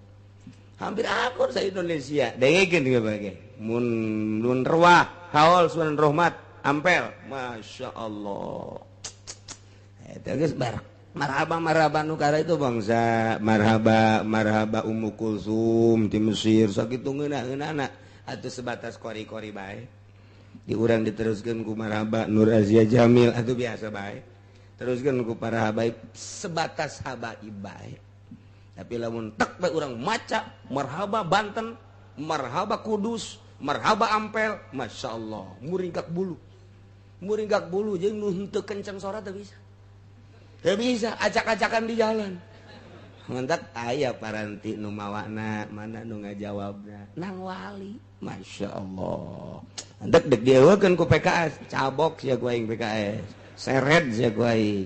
Hampir akur sa Indonesia. Dengekeun ge bage. Mun nun ruah haul Sunan Rohmat Ampel, Masya Allah. Eta geus barak. Marhaba marhaba nu kara itu bangsa marhaba marhaba Ummu Kulsum di Mesir sakitu ngeunah-ngeunahna atuh sebatas kori-kori bae. Di urang diteruskeun ku marhaba Nur Azia Jamil atuh biasa bae. Teruskeun ku para habaib sebatas habaib bae. Tapi lamun tek bae urang maca marhaba Banten, marhaba Kudus, marhaba Ampel, Masya Allah muringkak bulu. Muringkak bulu jeung nu henteu kenceng sora teu bisa. Teu bisa acak-acakan di jalan. Mentak aya paranti nu mawana mana nu ngajawabna nang wali. Masya Allah. Entek dek dieuwekeun ku PKS, cabok sia ku aing PKS. Seret sia ku aing.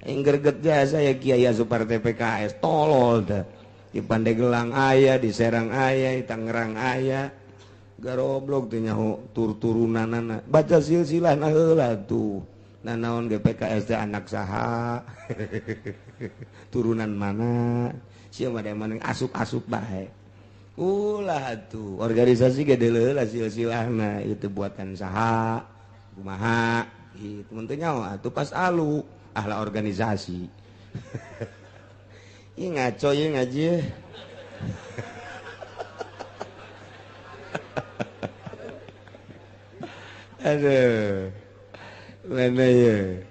Aing greget jasa ya Kiai asup partai PKS, tolol teh. Di Pandeglang aya, di Serang aya, di Tangerang aya. Garoblok teh nyaho tur-turunanana. Baca silsilahna heula tuh. Nah naon ge PKS teh anak saha turunan mana sia mah da asup-asup bae. Ulah atuh organisasi gede heula silsilahna itu buatan saha kumaha itu mun teu nyaho atuh pas alu ahla organisasi. Ih ngaco ieu ngaji. Aduh mana ya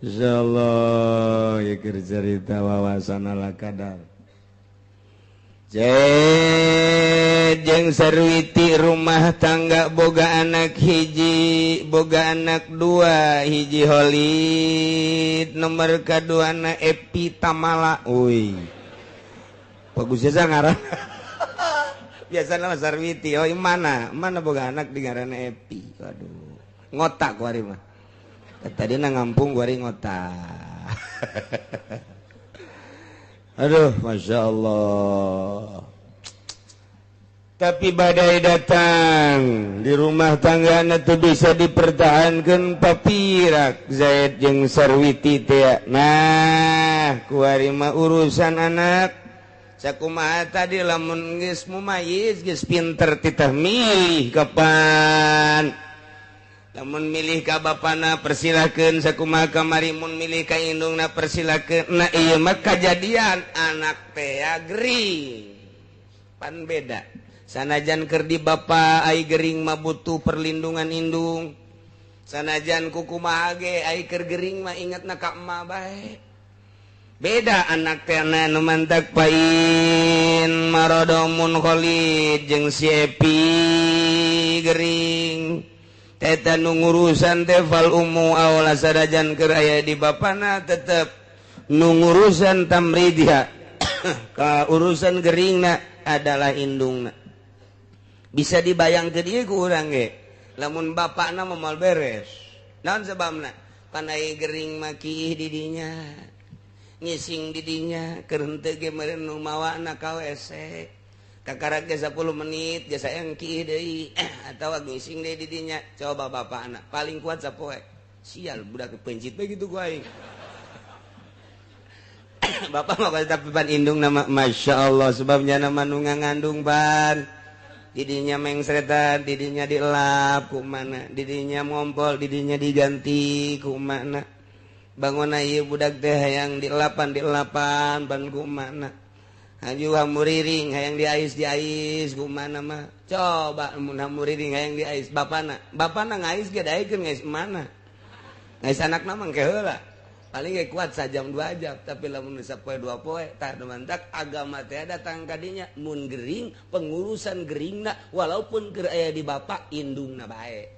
insyaallah ya cerita wawasan ala kadar. Jeung Sarwiti rumah tangga boga anak hiji boga anak dua hiji Holid nomor kadua na Epi Tamala. Uy bagus jasa ngaran. Biasana mah Sarwiti. Oh mana mana boga anak di ngaranna Epi. Waduh ngotak kuari mah tadi na ngampung kuari ngotak. Aduh Masya Allah. Tapi badai datang di rumah tangga itu bisa dipertahankan papirak Zaid jeung Sarwiti teh. Nah kuari mah urusan anak sakumaha tadi lamun geus mumayyiz geus pinter titah milih kapan. Lamun milih ka bapana persilakeun sakumaha kamari mun milih ka indungna persilakeun. Nah ieu mah kajadian anak teh gering pan beda. Sanajan keur di bapa ai gering mah butuh perlindungan indung. Sanajan kukumaha ge ai keur gering mah ingetna ka emak bae. Beda anak teh nu mantak pain marodomun Khalid jeung si Epi gering. Eta nu ngurusan teh fal ummu awla sadajan keur aya di bapana tetep nu ngurusan tamridha ka urusan geringna adalah indungna. Bisa dibayangkeun ieu ku urang ge lamun bapakna mah moal beres. Naon sebabna? Pan aya gering mah kiih di dinya ngising di dinya keur henteu ge meureun nu mawana ka WC kakara ge 10 menit ge sayang kiih deui atawa ngising deui di dinya. Coba bapakna paling kuat sapoe sial budak pencit bae kitu ku aing. Bapak mah tapi ban indung nama Masya Allah sebabnya nama nu ngandung ban didinya mengsretan, didinya dilap kumana, didinya ngompol, didinya diganti kumana. Bangun ieu budak teh hayang dilapan dilapan ban kumana. Haju hamuriring hayang diais diais kumana mah. Coba mun hamuriring hayang diais bapana, bapana ngais ge daekeun ngais mana. Ngais anakna mah engke heula. Paling ge kuat sajam 2 jam, tapi lamun sapoe 2 poe tah mantak agama teh datang kadinya mun gering pengurusan geringna walaupun keur aya di bapak indungna bae.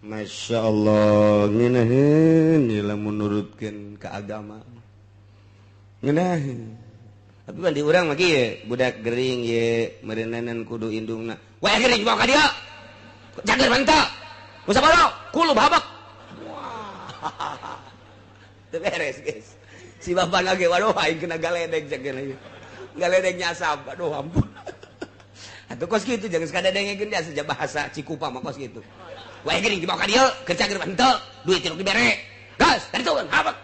Masya Allah ngeunaheun lamun nurutkeun ka agama. Ngeunaheun. Tapi ban di urang mah kieu budak gering ye meureuneunan kudu indungna. Wah gering bawa ka dieu. Jager mantap. Musabaro kulub habak. Wah. Beres guys. Si bapak lagi waduh aing kena galedeg jagen lagi. Galedeg nyasab. Aduh ampun. Atuh kos kitu jangan sekadar dengekeun dia saja bahasa Cikupa mah kos kitu. Wae geuning dibawa ka dieu, keur cager henteu, duit teu dibere. Gas, kaditu habak.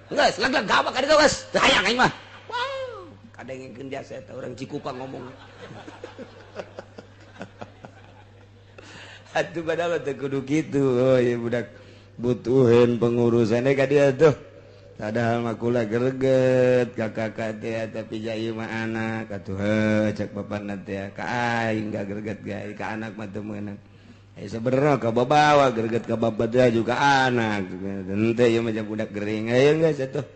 Geus, leg-leg habak kaditu geus. Teu hayang aing mah. Wow, kadengekeun dia eta urang Cikupa ngomong. Atuh padahal teu kudu kitu. Oh ieu budak butuhin pengurusannya ka dia tuh. Padahal mah kula greget ka kakak teh tapi jai mah anak atuh heuh cek bapana teh ka aing ga greget gae ka anak mah teu meunang. Eh sebenarnya ka babawa greget ka bapak teh juga anak. Henteu ieu mah budak gering. Ayo geus atuh.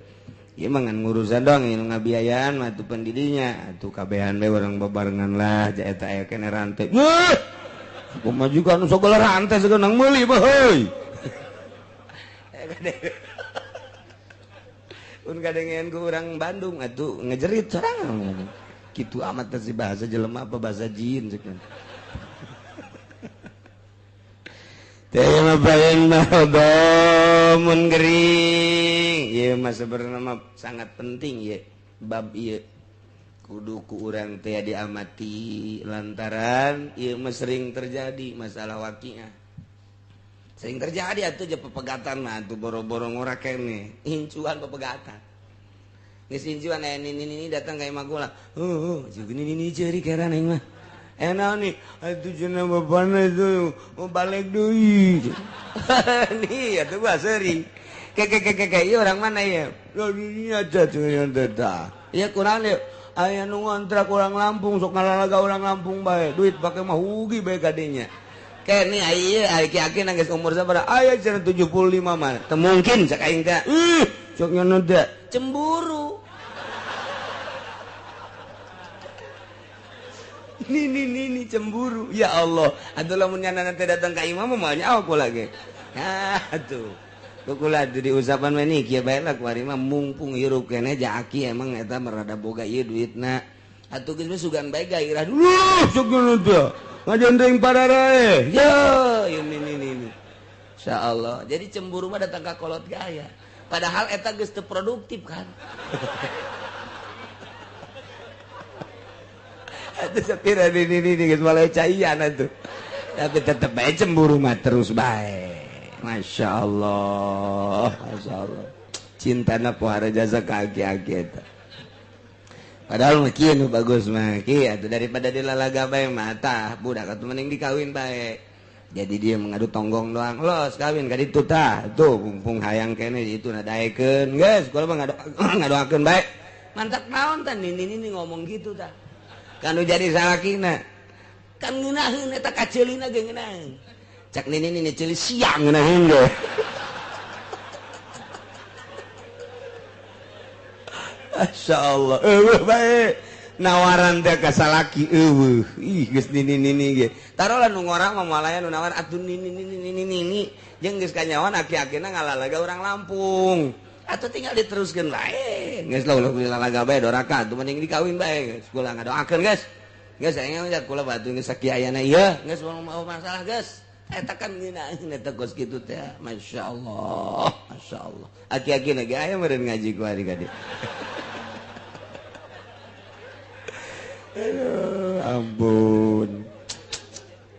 Ieu mah ngan ngurusan doang ieu ngabiayaan mah atuh pendidinya atuh kabehan bae urang babarengan lah ja eta aya keneh rantai. Weuh. Kumaha juga anu sagala rantai sagala nang meuli mah heuy. Un kadengean ku urang Bandung atuh ngejerit sorangan. Kitu amat teh si bahasa jelema apa bahasa jin cek. Teh mah baeun mah mun gering. Ieu mah sebenarnya mah sangat penting ieu bab ieu. Kudu ku urang teh diamati lantaran ieu mah sering terjadi masalah waqiah. Sering terjadi atuh je pepegatan mah atuh boro-boro ngora kene incuan pepegatan. Geus incuan aya nini-nini datang ka imah kula. Heuh, jeung nini ceuri keran aing mah. Naon nih? Atuh cenah bapana itu mau balik deui. Nih atuh gua seuri. Ke ieu orang mana ieu? Ini aja cenah teh. Ieu kurang ieu. Aya nu ngontrak orang Lampung sok ngalalaga orang Lampung bae. Duit pake mah hugi bae kadinya. Kene ieu aki-aki geus umur sabaraha? Aya cenah 75 mah. Teu mungkin cak aing teh. Ih, sok nyono teh. Cemburu. Nini cemburu. Ya Allah, atuh lamun nyana teh datang ka imam mah nyaho kula ge. Nah, atuh. Kula di usapan mah ni kieu bae lah kuari mah mumpung hirup keneh ja aki emang eta merada boga ieu duitna. Atuh geus mah sugan bae gairah dulu. Sok nyono teh. Ngajendeng pararae. Yo, ini. Insyaallah. Jadi cemburu mah datang ka kolot gaya. Padahal eta geus teu produktif kan. Atuh sapira ini geus mulai caian atuh. Tapi tetep bae cemburu mah terus bae. Masya Allah, Masya Allah. Cintana pohara jasa ka aki-aki eta. Padahal mah kieu nu bagus mah kieu atuh daripada dilalaga bae mah tah budak atuh mending dikawin bae. Jadi dia mengadu tonggong doang. Los kawin ka ditu tah. Tuh mumpung hayang keneh itu na daekeun. Geus kula mah ngadoakeun bae. Mantak naon tah nini ngomong gitu tah. Kan nu jadi salakina. Kan ngeunaheun eta kaceulina ge ngeunaheun. Cak nini ceuli siang ngeunaheun ge. Masya Allah, eueuh bae nawaran teh ka salaki eueuh. Ih geus nini ge. Tarolah nu ngorang mah moal aya nu nawar atuh nini jeung geus kanyawan aki-akina ngalalaga urang Lampung. Atuh tinggal diteruskeun bae. Geus lah ulah lalaga bae doraka atuh mending dikawin bae geus. Kula ngadoakeun geus. Geus aing mah kula batu geus sakiayana ieu geus mau masalah geus. Eta kan ngeunaheun eta kos kitu teh. Masya Allah, Masya Allah. Aki-akina ge aya meureun ngaji ku ari ka dieu. Aduh, ampun.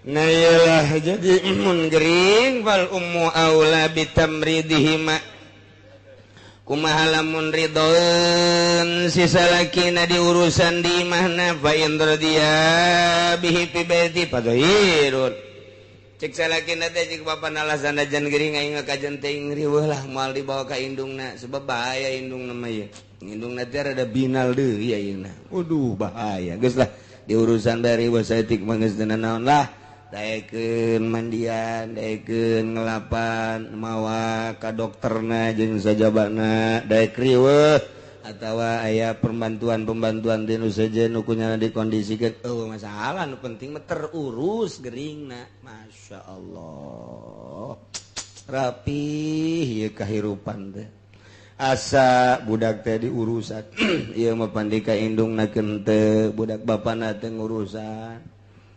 Nah iyalah jadi mun gering wal ummu aula bitamridihima. Kumaha lamun ridhoeun si salakina di urusan di imahna fa in radiya bihi fi baiti fadhirun. Cek salakina teh cek bapana alasan jan gering aing kajen teuing riweuh lah moal dibawa ka indungna sebab bahaya indungna mah ieu. Indungna teh rada binal deui ayeuna. Waduh bahaya geus lah di urusan dari riweuh saeutik mah geus teu naon lah. Daekeun mandian, daekeun ngelapan, mawa ka dokterna jeung sajabana, daek riweuh atawa aya pembantuan-pembantuan ti nu sejen nu kunyana dikondisikeun. Eueuh masalah nu penting mah terurus geringna. Masya Allah. Rapih ieu kahirupan teh. Asa budak teh diurusan. Ieu mah pandika indungna teu, budak bapana teu ngurusan.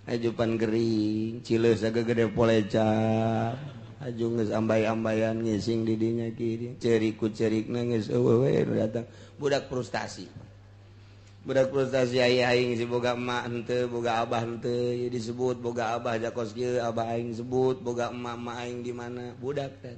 Ajupan gering, cileus gede poleca. Aju geus ambay-ambayan ngising di dinya kieu. Ceurik ku ceurikna geus eueuh we nu datang. Budak frustasi. Budak frustasi aya aing si boga emak henteu, boga abah henteu, ieu disebut boga abah jakos kieu, abah aing sebut boga emak-emak aing di mana. Budak teh.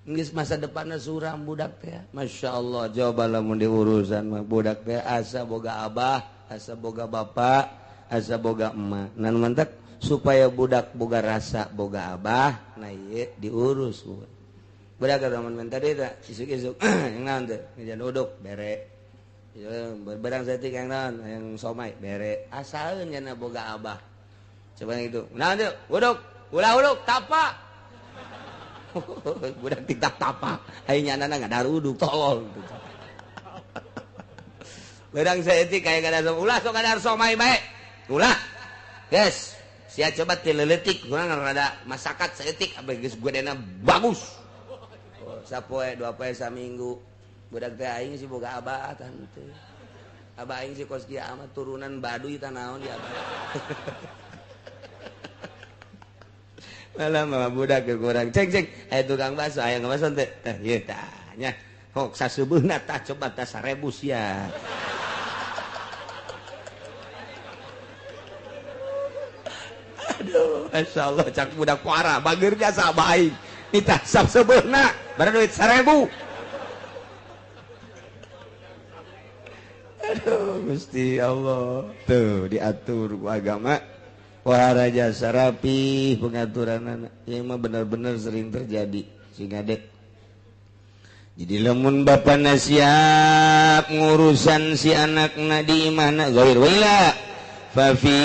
Geus masa depanna suram budak teh. Masya Allah, coba lamun diurusan mah budak teh asa boga abah, asa boga bapak, asa boga emak. Nah mantak supaya budak boga rasa boga abah, nah ieu diurus. Budak ka mun tadi teh isuk-isuk yang naon teh? Ngejan uduk bere. Berbarang saeutik yang naon? Yang somai bere. Asaeun nya boga abah. Coba gitu. Naon teh? Uduk, ulah uduk tapa. Budak tiktak tapa. Aing nyanana ngadar uduk tolol. Berang saeutik aya kada ulah sok kadar somai bae. Ulah. Guys, sia coba tileletik kurang rada masakat saeutik abeh geus godena bagus. Oh, sapoe dua poe saminggu. Budak teh aing si boga abah tah henteu. Abah aing si kos kieu amat turunan baduy tah naon di abah. Malah mama budak ke kurang cek cek aya tukang bakso aya ngabaso teh tah ieu tah nya hok saseubeuna tah coba tah 1000 sia. Aduh, Masyaallah cak budak parah bager jasa baik nitah sap sebeuna bare duit 1000. Aduh Gusti Allah tuh diatur ku agama wahara jasa rapi pengaturan yang mah benar-benar sering terjadi sehingga dek. Jadi lamun bapana siap ngurusan si anakna di imahna ghair wila fa fi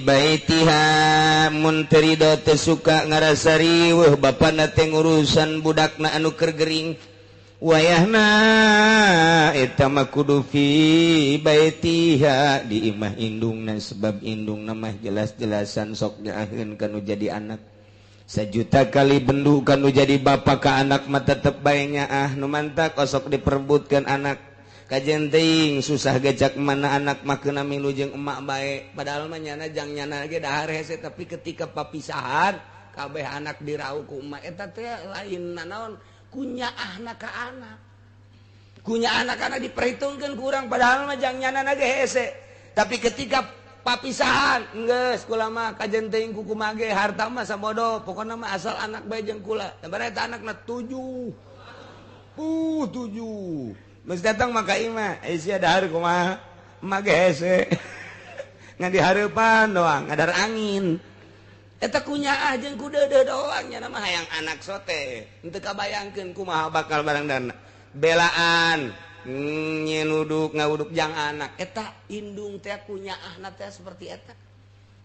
baitiha mun teu rido teu suka ngarasa riweuh bapana teh ngurusan budakna anu keur gering wayahna eta mah kudu fi baitiha di imah indungna sebab indungna mah jelas-jelasan sok nyaaheun kanu jadi anak. Sejuta kali bendu kanu jadi bapa ka anak mah tetep bae nyaah nu mantak osok diperebutkeun anak. Kajen teuing susah gejak mana anak mah keuna milu jeung emak bae padahal mah nyana jang nyana ge dahar hese tapi ketika papisahan kabeh anak dirauh ku emak eta teh lain nanaon kunyaahna ka anak. Kunyaahna kana diperhitungkeun ku urang padahal mah jang nyana ge hese tapi ketika papisahan geus kula mah kajen teuing ku kumaha ge harta mah sabodo pokona mah asal anak bae jeung kula da eta anakna 7 7 geus datang maka imah sia dahar kumaha emak ge hese ngan dihareupan doang ngadar angin eta kunyaah jeung ku deudeuh doang nya mah hayang anak sote henteu kabayangkeun kumaha bakal barang dana belaan nyenuduk ngawuduk jang anak eta indung teh kunyaahna teh seperti eta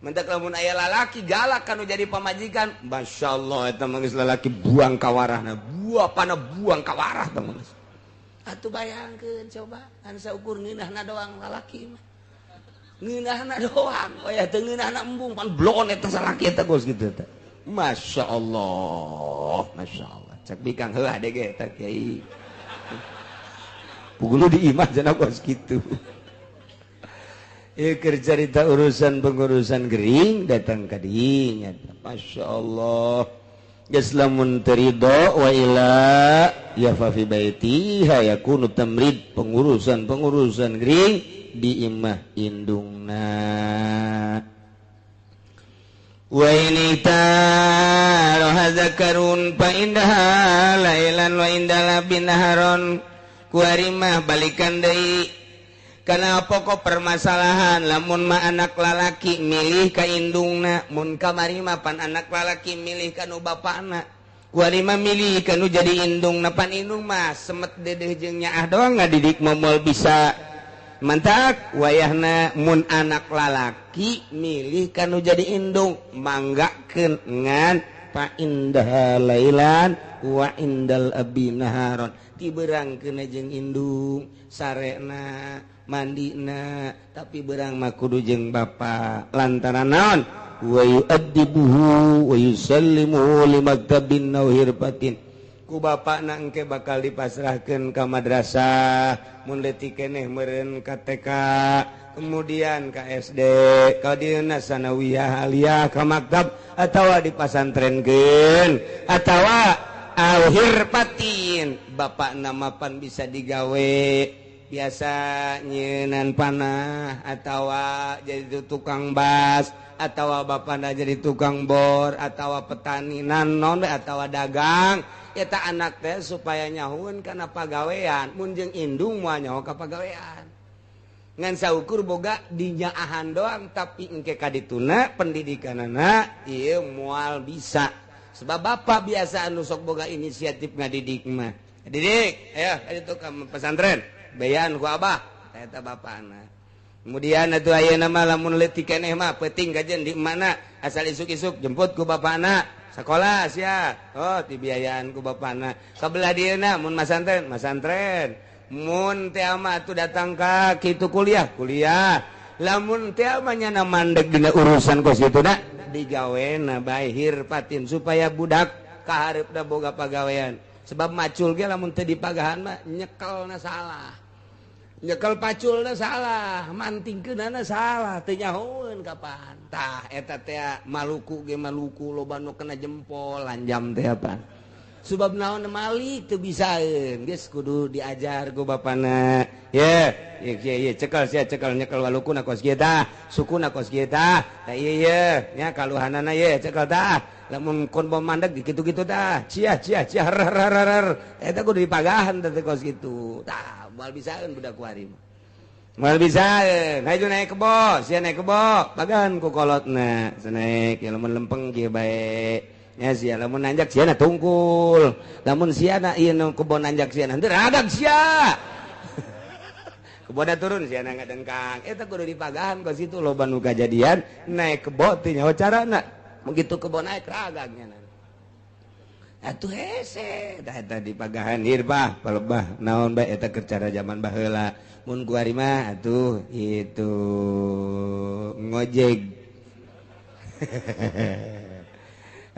mentak lamun aya lalaki galak kanu jadi pamajikan masyaallah eta mah geus lalaki buang kawarahna buapana buang kawarah teh mah atuh bayangkeun coba anu saukur ngeunahna doang lalaki mah ngeunahna doang wayah teu ngeunahna embung pan blon eta salaki eta geus kitu teh masyaallah masyaallah cek bikang heuh ade ge eta kiai pugulu di imah cenah kos kitu. Ieu keur carita urusan pengurusan gering datang ka dinya masyaallah geus lamun teu ridho wa ila ya fa fi baitiha yakunu tamrid pengurusan-pengurusan gering di imah indungna. Wa ini taroha zakarun fa indaha lailan wa indala binaharon kuarimah balikan deui kana pokok permasalahan lamun mah anak lalaki milih ka indungna mun kamari mah pan anak lalaki milih ka nu bapana kuarimah milih ka nu jadi indungna pan indung mah semet dedeh jeung nyaah doang ngadidik moal bisa mantak wayahna mun anak lalaki milih ka nu jadi indung manggakeun ngan fa indah lailan wa indal abi naharon ti berang kena jeung indung sarena mandina tapi berang mah kudu jeung bapa lantaran naon wa yu'addibuhu wa yusallimuhu limaktabin aw hirfatin ku bapakna engke bakal dipasrahkeun ka madrasah mun leutik keneh meureun ka TK kemudian ka SD ka dieuna sanawiyah aliyah ka maktab atawa dipasantrenkeun atawa aw hirfatin bapak namapan bisa digawe biasa nyenan panah atawa jadi tukang bas atawa bapakna jadi tukang bor atawa petani nanon atawa dagang eta anak teh supaya nyahueun kana pagawean mun jeung indung moal nyaho ka pagawean ngan saukur boga dinyaahan doang tapi engke ka dituna pendidikanana ieu moal bisa sebab bapak biasa anu sok boga inisiatif ngadidik mah didik ayo itu ka pesantren bayan ku abah eta bapana kemudian atuh ayeuna mah lamun leutik keneh mah peuting kajen di mana asal isuk-isuk jemput ku bapana sekolah sia oh dibiayaan ku bapana kabelah dieuna mun masantren masantren mun teh mah atuh datang ka kitu kuliah kuliah lamun teh mah nyana mandeg dina urusan kos kitu na digawena bae hirfatin supaya budak kahareupna boga pagawean sebab macul ge lamun teu dipagahan mah nyekelna salah nyekel paculna salah mantingkeunana salah teu nyahoeun kapan tah eta teh Maluku ge Maluku loba nu kena jempol lanjam teh apa Sebab naon malik teu bisaeun geus kudu diajar ku bapana. Ye, ye ye cekel sia cekel nyekel walukuna kos kieu tah, sukuna kos kieu tah. Tah ieu ye nya kaluhanana ye cekel tah. Lamun kon bom mandeg kitu-kitu tah. Cia cia cia rar rar rar. Eta kudu dipagahan teh kos kitu. Tah, moal bisaeun budak kuari mah. Moal bisaeun. Hayu naik kebo, sia naik kebo, pagahan ku kolotna. Naik ya lamun lempeng kieu bae. Ya sia lamun nanjak sia na tungkul. Lamun sia na ieu nu kebon nanjak sia na henteu radag sia. Kebonna turun sia na ngadengkang. Eta kudu dipagahan ka situ loba nu kajadian naik kebo teh nyaho carana. Begitu kebon naik ragagnya na. Atuh hese tah eta dipagahan ieu bah palebah naon bae eta keur cara zaman baheula. Mun kuari mah atuh itu ngojek.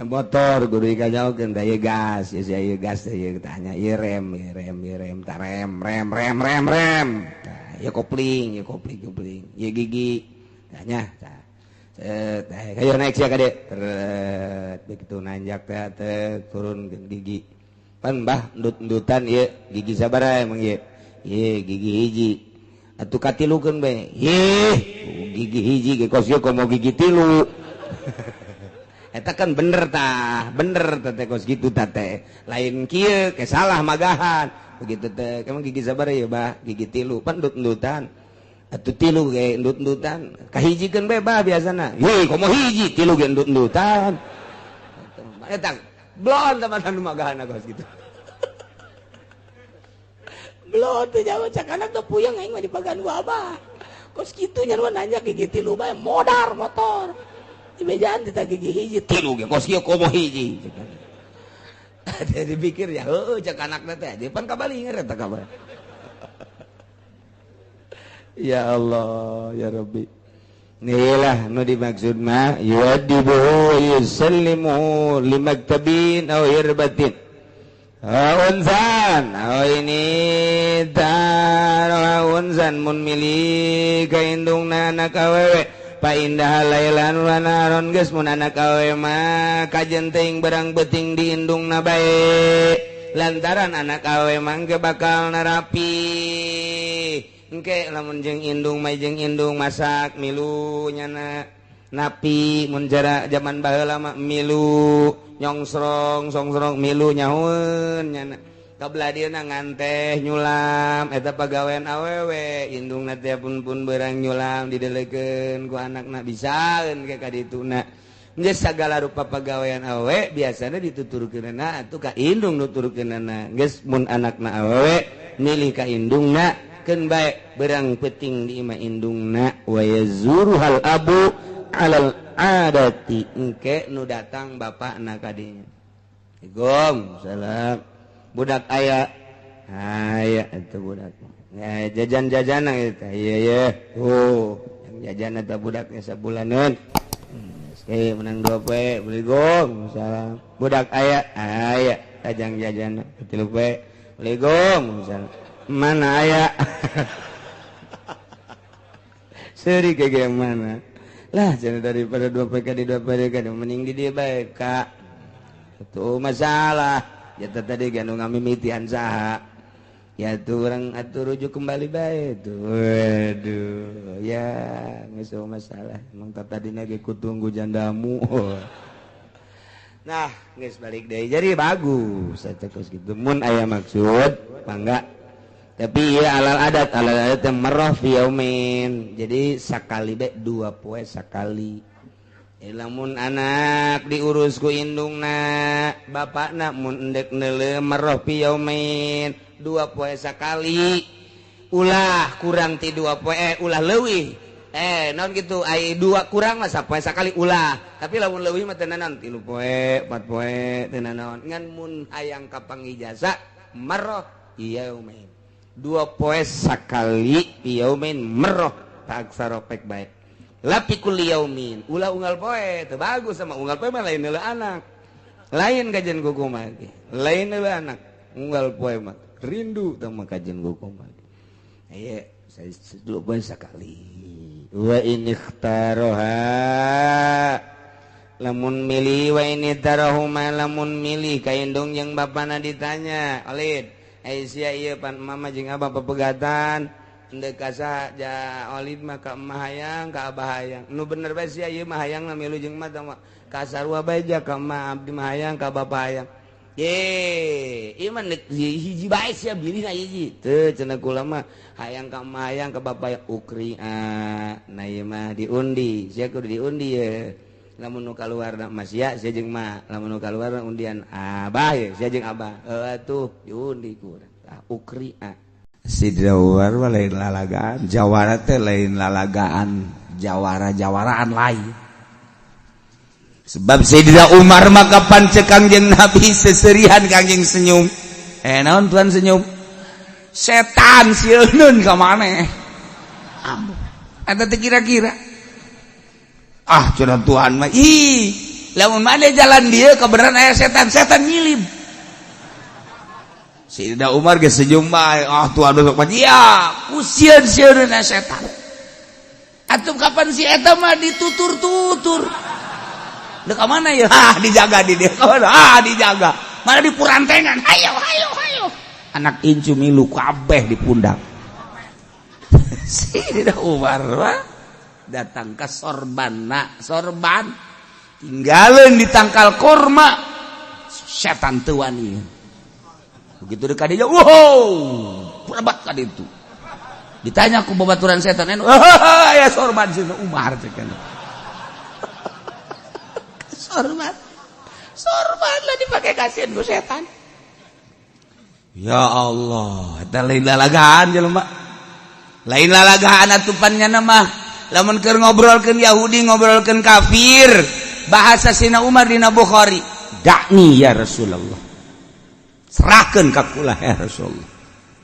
Motor guru ikanyaokeun tah ieu gas, ieu ieu gas ieu tanya ieu rem, ieu rem, ieu rem, tah rem, rem, rem, rem, rem. Tah ieu kopling, ieu kopling, kopling, ieu gigi. Tanya tah. Set, hayo naik sia kade. Teret, begitu nanjak teh teh turun gigi. Pan bah endut-endutan ieu gigi sabaraha emang ieu? Ieu gigi hiji. Atuh katilukeun bae. Ih, gigi hiji ge kos ieu komo gigi tilu. Eta kan bener tah, bener teh kos gitu tah teh. Lain kieu ke salah magahan. Begitu teh, emang gigi sabaraha ya bah, gigi tilu, pan endut-endutan. Atuh tilu ge endut-endutan. Kahijikeun bae bah biasana. Heuh, komo hiji tilu ge endut-endutan. Eta blon teman anu magahan kos gitu. Blon teh jauh cak anak teh puyeng aing mah dipagan ku abah. Kos kitu nya nu nanya gigi tilu bae modar motor. Dibejaan teh gigi hiji tilu ge kos kieu komo hiji. Jadi pikir ya heueuh cak anakna teh pan kabalinger eta kabar. Ya Allah ya Rabbi. Inilah nu dimaksud mah yuadibuhu yusallimu limaktabin aw hirbatin. Unzan aw ini tar unzan mun milih ka indungna anak awewe. Pa indah lailan wa naron geus mun anak awewe mah kajen teuing berang beuting di indungna bae. Lantaran anak awewe mah engke bakal narapi. Engke lamun jeung indung mah jeung indung masak milu nyana napi mun jara zaman baheula mah milu nyongsrong songsrong milu nyahueun nyana. Kabelah dieuna nganteh nyulam eta pagawean awewe indungna teh pun berang nyulam didelekeun ku anakna bisaeun ke ka dituna. Geus sagala rupa pagawean awewe biasana dituturkeunana atuh ka indung nuturkeunana. Geus mun anakna awewe milih ka indungna keun bae berang peuting di imah indungna wa yazuruhal abu alal adati engke nu datang bapakna ka dinya. Assalamualaikum salam. Budak aya aya itu budak ya, jajan-jajanan itu iya iya oh yang jajan eta budaknya sabulaneun oke menang 2 poe beli gong salam budak aya aya tajang jajan 3 poe beli gong salam mana aya seri kayak mana lah jadi daripada 2 poe di 2 poe mending di dia bae kak itu masalah. Ya tadi ganu ngamimitian saha ya tuh orang atuh rujuk kembali bae tuh. Waduh ya geus masalah emang tadi ge kutunggu jandamu. Nah geus balik deui jadi bagus eta kos kitu mun aya maksud mangga tapi ya alal adat teh marrah fi yaumin jadi sakali bae 2 poe sakali. Lamun anak diurus ku indungna bapakna mun endek neuleuh marrah fi yaumin 2 poe sakali ulah kurang ti 2 poe ulah leuwih naon kitu ai 2 kurang mah sapoe sakali ulah tapi lamun leuwih mah teu nanaon 3 poe 4 poe teu nanaon ngan mun hayang kapangijasa marrah yaumin 2 poe sakali yaumin marrah taksara pek bae lapi kulli yaumin ulah unggal poe teu bagus sama unggal poe mah lain heula anak lain kajian kuku mah lain heula anak unggal poe mah rindu tah mah kajian kuku mah ieu saya 2 poe sakali wa in ikhtaroha Lamun milih, wa ini tarahuma, lamun milih ka indung jeung bapana, ditanya, "Olid, eh sia ieu pan mama jeung abah pepegatan, endek ka saha ja?" Olid mah ka emak hayang, ka abah hayang. "Nu bener bae sia ieu mah, hayang milu jeung emak ka sarua bae ja? Ka emak abdi mah hayang, ka bapa hayang." Ye, ieu mah hiji bae sia bilihna hiji. Teu, cenah, kula mah hayang ka emak, hayang ka bapa hayang. Ukria. Nah, ieu mah diundi, sia kudu diundi ye. Lamun nu kaluar mas ya sia jeung mak, lamun nu kaluar undian abah ya sia jeung abah. Heuh atuh, diundi ku urang. Tah, ukria. Sidina Umar mah lain lalagaan, jawara teh lain lalagaan, jawara-jawaraan lain. Sebab Sayyidina Umar maka kapan cek Kangjeng Nabi seserihan, Kangjeng senyum. "Eh, naon tuan senyum?" "Setan sieun ka maneh." Ambuh. Eta teh kira-kira. "Ah," cenah Tuhan mah, "ih, lamun maneh jalan dia kebenaran aya setan, setan nyilib." Sayyidina Umar geus senyum bae. "Ah, Tuhan besok mah iya, ku sieun-sieun setan." Atuh kapan si eta mah ditutur-tutur. Dek ka mana ya? Ah, dijaga di dia. Ka mana? Ah, dijaga. Mana di purantengan. Hayo, hayo, hayo. Anak incu milu kabeh di pundak. Sayyidina Umar mah datang ke sorban, nak sorban tinggalin di tangkal korma, setan teu wani. Begitu dekat dia, wow, berebat ka ditu. Ditanya ku babaturan setan, "Oh, ya sorban Sayyidina Umar," cek. Sorban, sorban lah dipakai kasihan ku setan. Ya Allah, eta lain lalagaan jelema, lain lalagaan atupannya nama. Lamun keur ngobrolkeun Yahudi, ngobrolkeun kafir, bahasa Sina Umar dina Bukhari, "Dakni ya Rasulullah," serahkeun ka kula ya Rasulullah.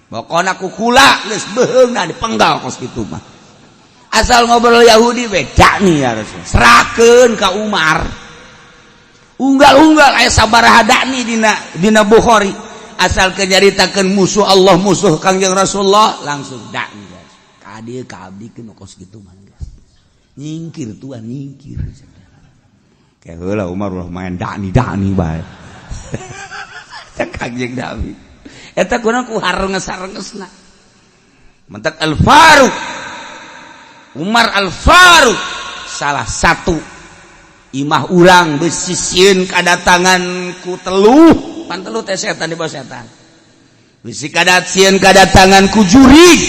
Pokona ku kula geus beuheungna dipenggal kos kitu mah. Asal ngobrol Yahudi we, "Dakni ya Rasul," serahkeun ka Umar. Unggal-unggal aya sabaraha dakni dina Bukhari. Asal kenyaritakeun musuh Allah, musuh Kangjeng Rasulullah, langsung dakni ka dieu, ka abdi kos kitu mah. Nyingkir tuan, nyingkir. Kayak heula Umar ulah main dakni dakni bae. Cek Kangjeng Nabi eta kurang ku harenges-harengesna. Mentak Al Faruq, Umar Al Faruq, salah satu imah urang bisi sieun kadatangan ku teluh. Pan teluh teh setan, di bawah setan. Bisi kadat sieun kadatangan ku jurig,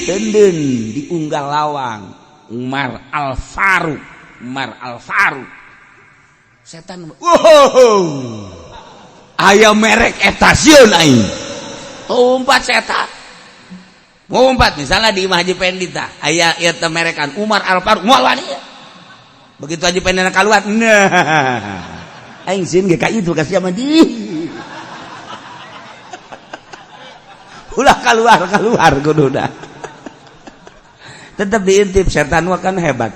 denden diunggal lawang Umar Al Faruq, Umar Al Faruq. Setan, wow, aya merek eta, sieun aing. Umpat setan, umpat. Misalnya di Imah Haji Pendi tah aya ieu teh merekan Umar Al Faruq, moal wani. Begitu Haji Pendi keluar, nah, aing sieun ge ka itu kasih sama di ulah keluar keluar kudu dah. Tetap diintip setan mah kan hebat.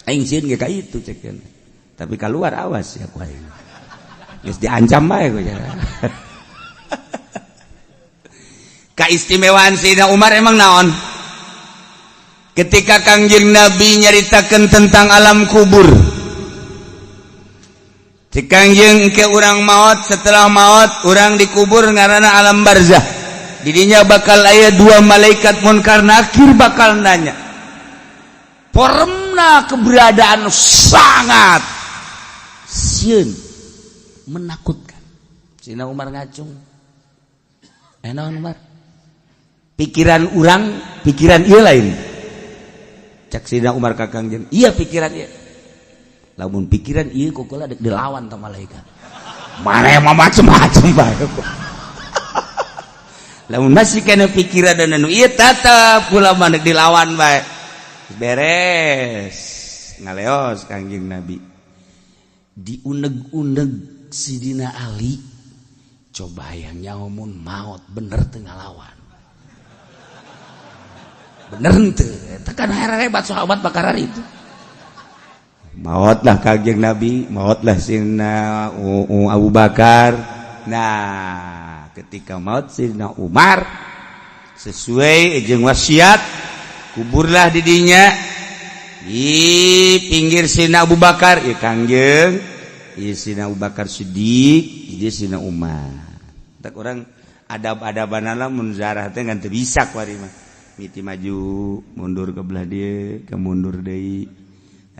Aing sieun ge ka itu cek, tapi keluar awas ya ku aing. Geus diancam bae ku. Keistimewaan Sayyidina Umar emang naon? Ketika Kangjeng Nabi nyaritakan tentang alam kubur, si Kangjeng ke urang maut, setelah maut urang dikubur, ngaranna alam barzah. Didinya bakal aya dua malaikat munkar nakir bakal nanya. Formna keberadaan sangat sieun, menakutkan. Sina Umar ngacung. Eh, naon Umar? Pikiran urang, pikiran ieu lain. Cak Sina Umar ka Kangjeng, iya pikiran ieu. Lamun pikiran ieu kok kula dek dilawan ta malaikat. Mana mah macem-macem bae. Lamun masih kena pikiran dan anu ieu tetep kula mah dek dilawan bae. Beres. Ngaleos Kangjeng Nabi. Diuneg-uneg Sidina Ali, coba yang nyamun maut bener teu ngalawan, bener henteu? Tekan hebat sahabat bakaran itu. Mautlah Kangjeng Nabi, mautlah Sidina Abu Bakar. Nah, ketika maut Sidina Umar, sesuai jeung wasiat, kuburlah didinya. Di pinggir Sina Abu Bakar ya Kangjeng, ieu Sina Abu Bakar Siddiq, ieu Sina Umar. Tak urang adab-adabanana mun zarah teh ngan teu bisa kuari mah. Miti maju, mundur ke belah dieu, ke mundur deui.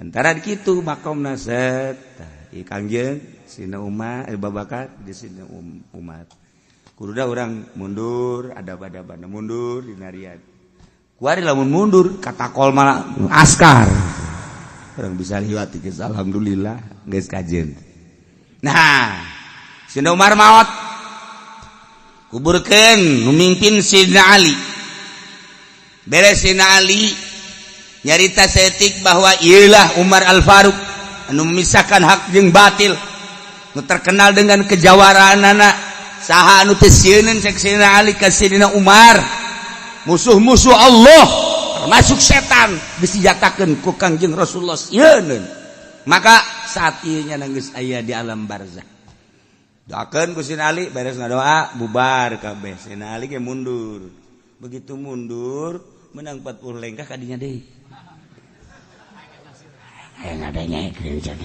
Antara kitu makomna set. Tah, ieu Kangjeng, Sina Umar, Abu Bakar, di Sina Umar. Kudu urang mundur, adab-adabana mundur dinarian. Kuari lamun mundur katakol malah askar. Orang bisa liwat geus, alhamdulillah geus kajen. Nah, Sina Umar maot. Kuburkeun nu mimpin Sidna Ali. Beres Sidna Ali nyarita setik bahwa iyalah Umar Al-Faruq anu memisahkan hak jeung batil. Nu terkenal dengan kejawaraanana. Saha anu teu sieun cek Sidna Ali ka Sidna Umar? Musuh-musuh Allah termasuk setan disenjatakeun ku Kangjeng Rasulullah sieun. Maka saat ieu nya geus aya di alam barzah. Doakeun ku Sidna Ali, beres ngadoa bubar kabeh. Sidna Ali ge mundur. Begitu mundur menang 40 lengkah kadinya deui. Aya ngadengekeun cek.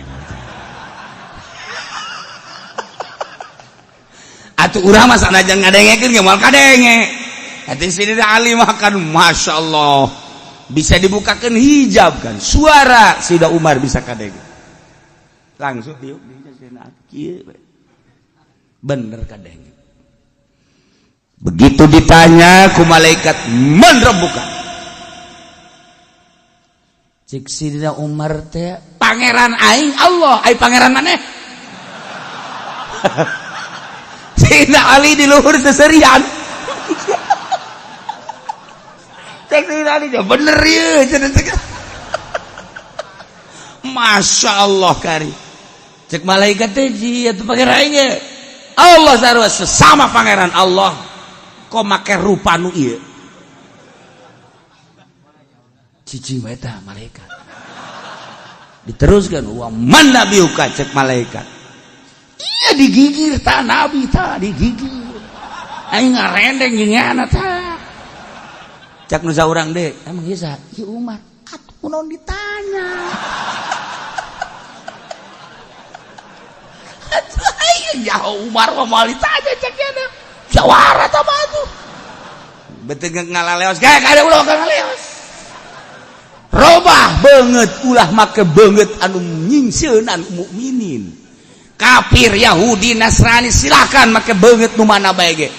Atuh urang mah sanajan ngadengekeun ge moal kadenge. Hati Sidina Ali makan, masya Allah, bisa dibukakan hijab kan, suara Sida Umar bisa kadenge langsung diuk bener kadenge. Begitu ditanya ku malaikat menerbuka, cik Sidina Umar teh, pangeran aing Allah, ai pangeran maneh? Sidina Ali di luhur seserian. Cek Ali bener ya. Masya Allah kari. Cek malaikat teh itu pangeran aing Allah sarua sesama pangeran Allah kok make rupa nu ieu. Cicing wae tah malaikat. Diteruskan wa man nabiyuka cek malaikat. Iya digigir tah nabi tah digigir. Aing ngarendeng jeung nyana tah. Cak nu saurang deh, emang ieu saha? Ieu Umar. Atuh kunaon ditanya? Atuh aing ya Umar mah moal ditanya cek nya. Jawara tah mah atuh. Beteung ngalaleos gae kada ulah ngaleos. Robah beungeut ulah make beungeut anu nyingseunaan mukminin. Kafir Yahudi Nasrani silakan make beungeut nu mana bae ge.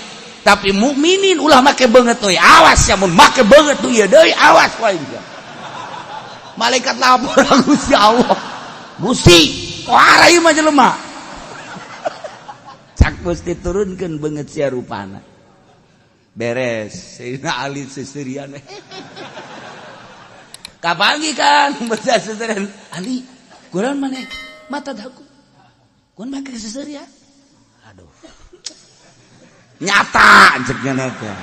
Tapi mukminin ulah make beungeut euy, awas ya mun make beungeut nu ieu deui awas wae. Malaikat lapor Gusti Allah. Gusti, kuara ieu mah jelema. Cak Gusti turunkeun beungeut sia rupana. Beres, Sayyidina Ali seserian. Kapanggih kan benda seserian. Ali, kurang maneh mata daku. Kuan make seserian. Aduh. Nyata ceknya teh.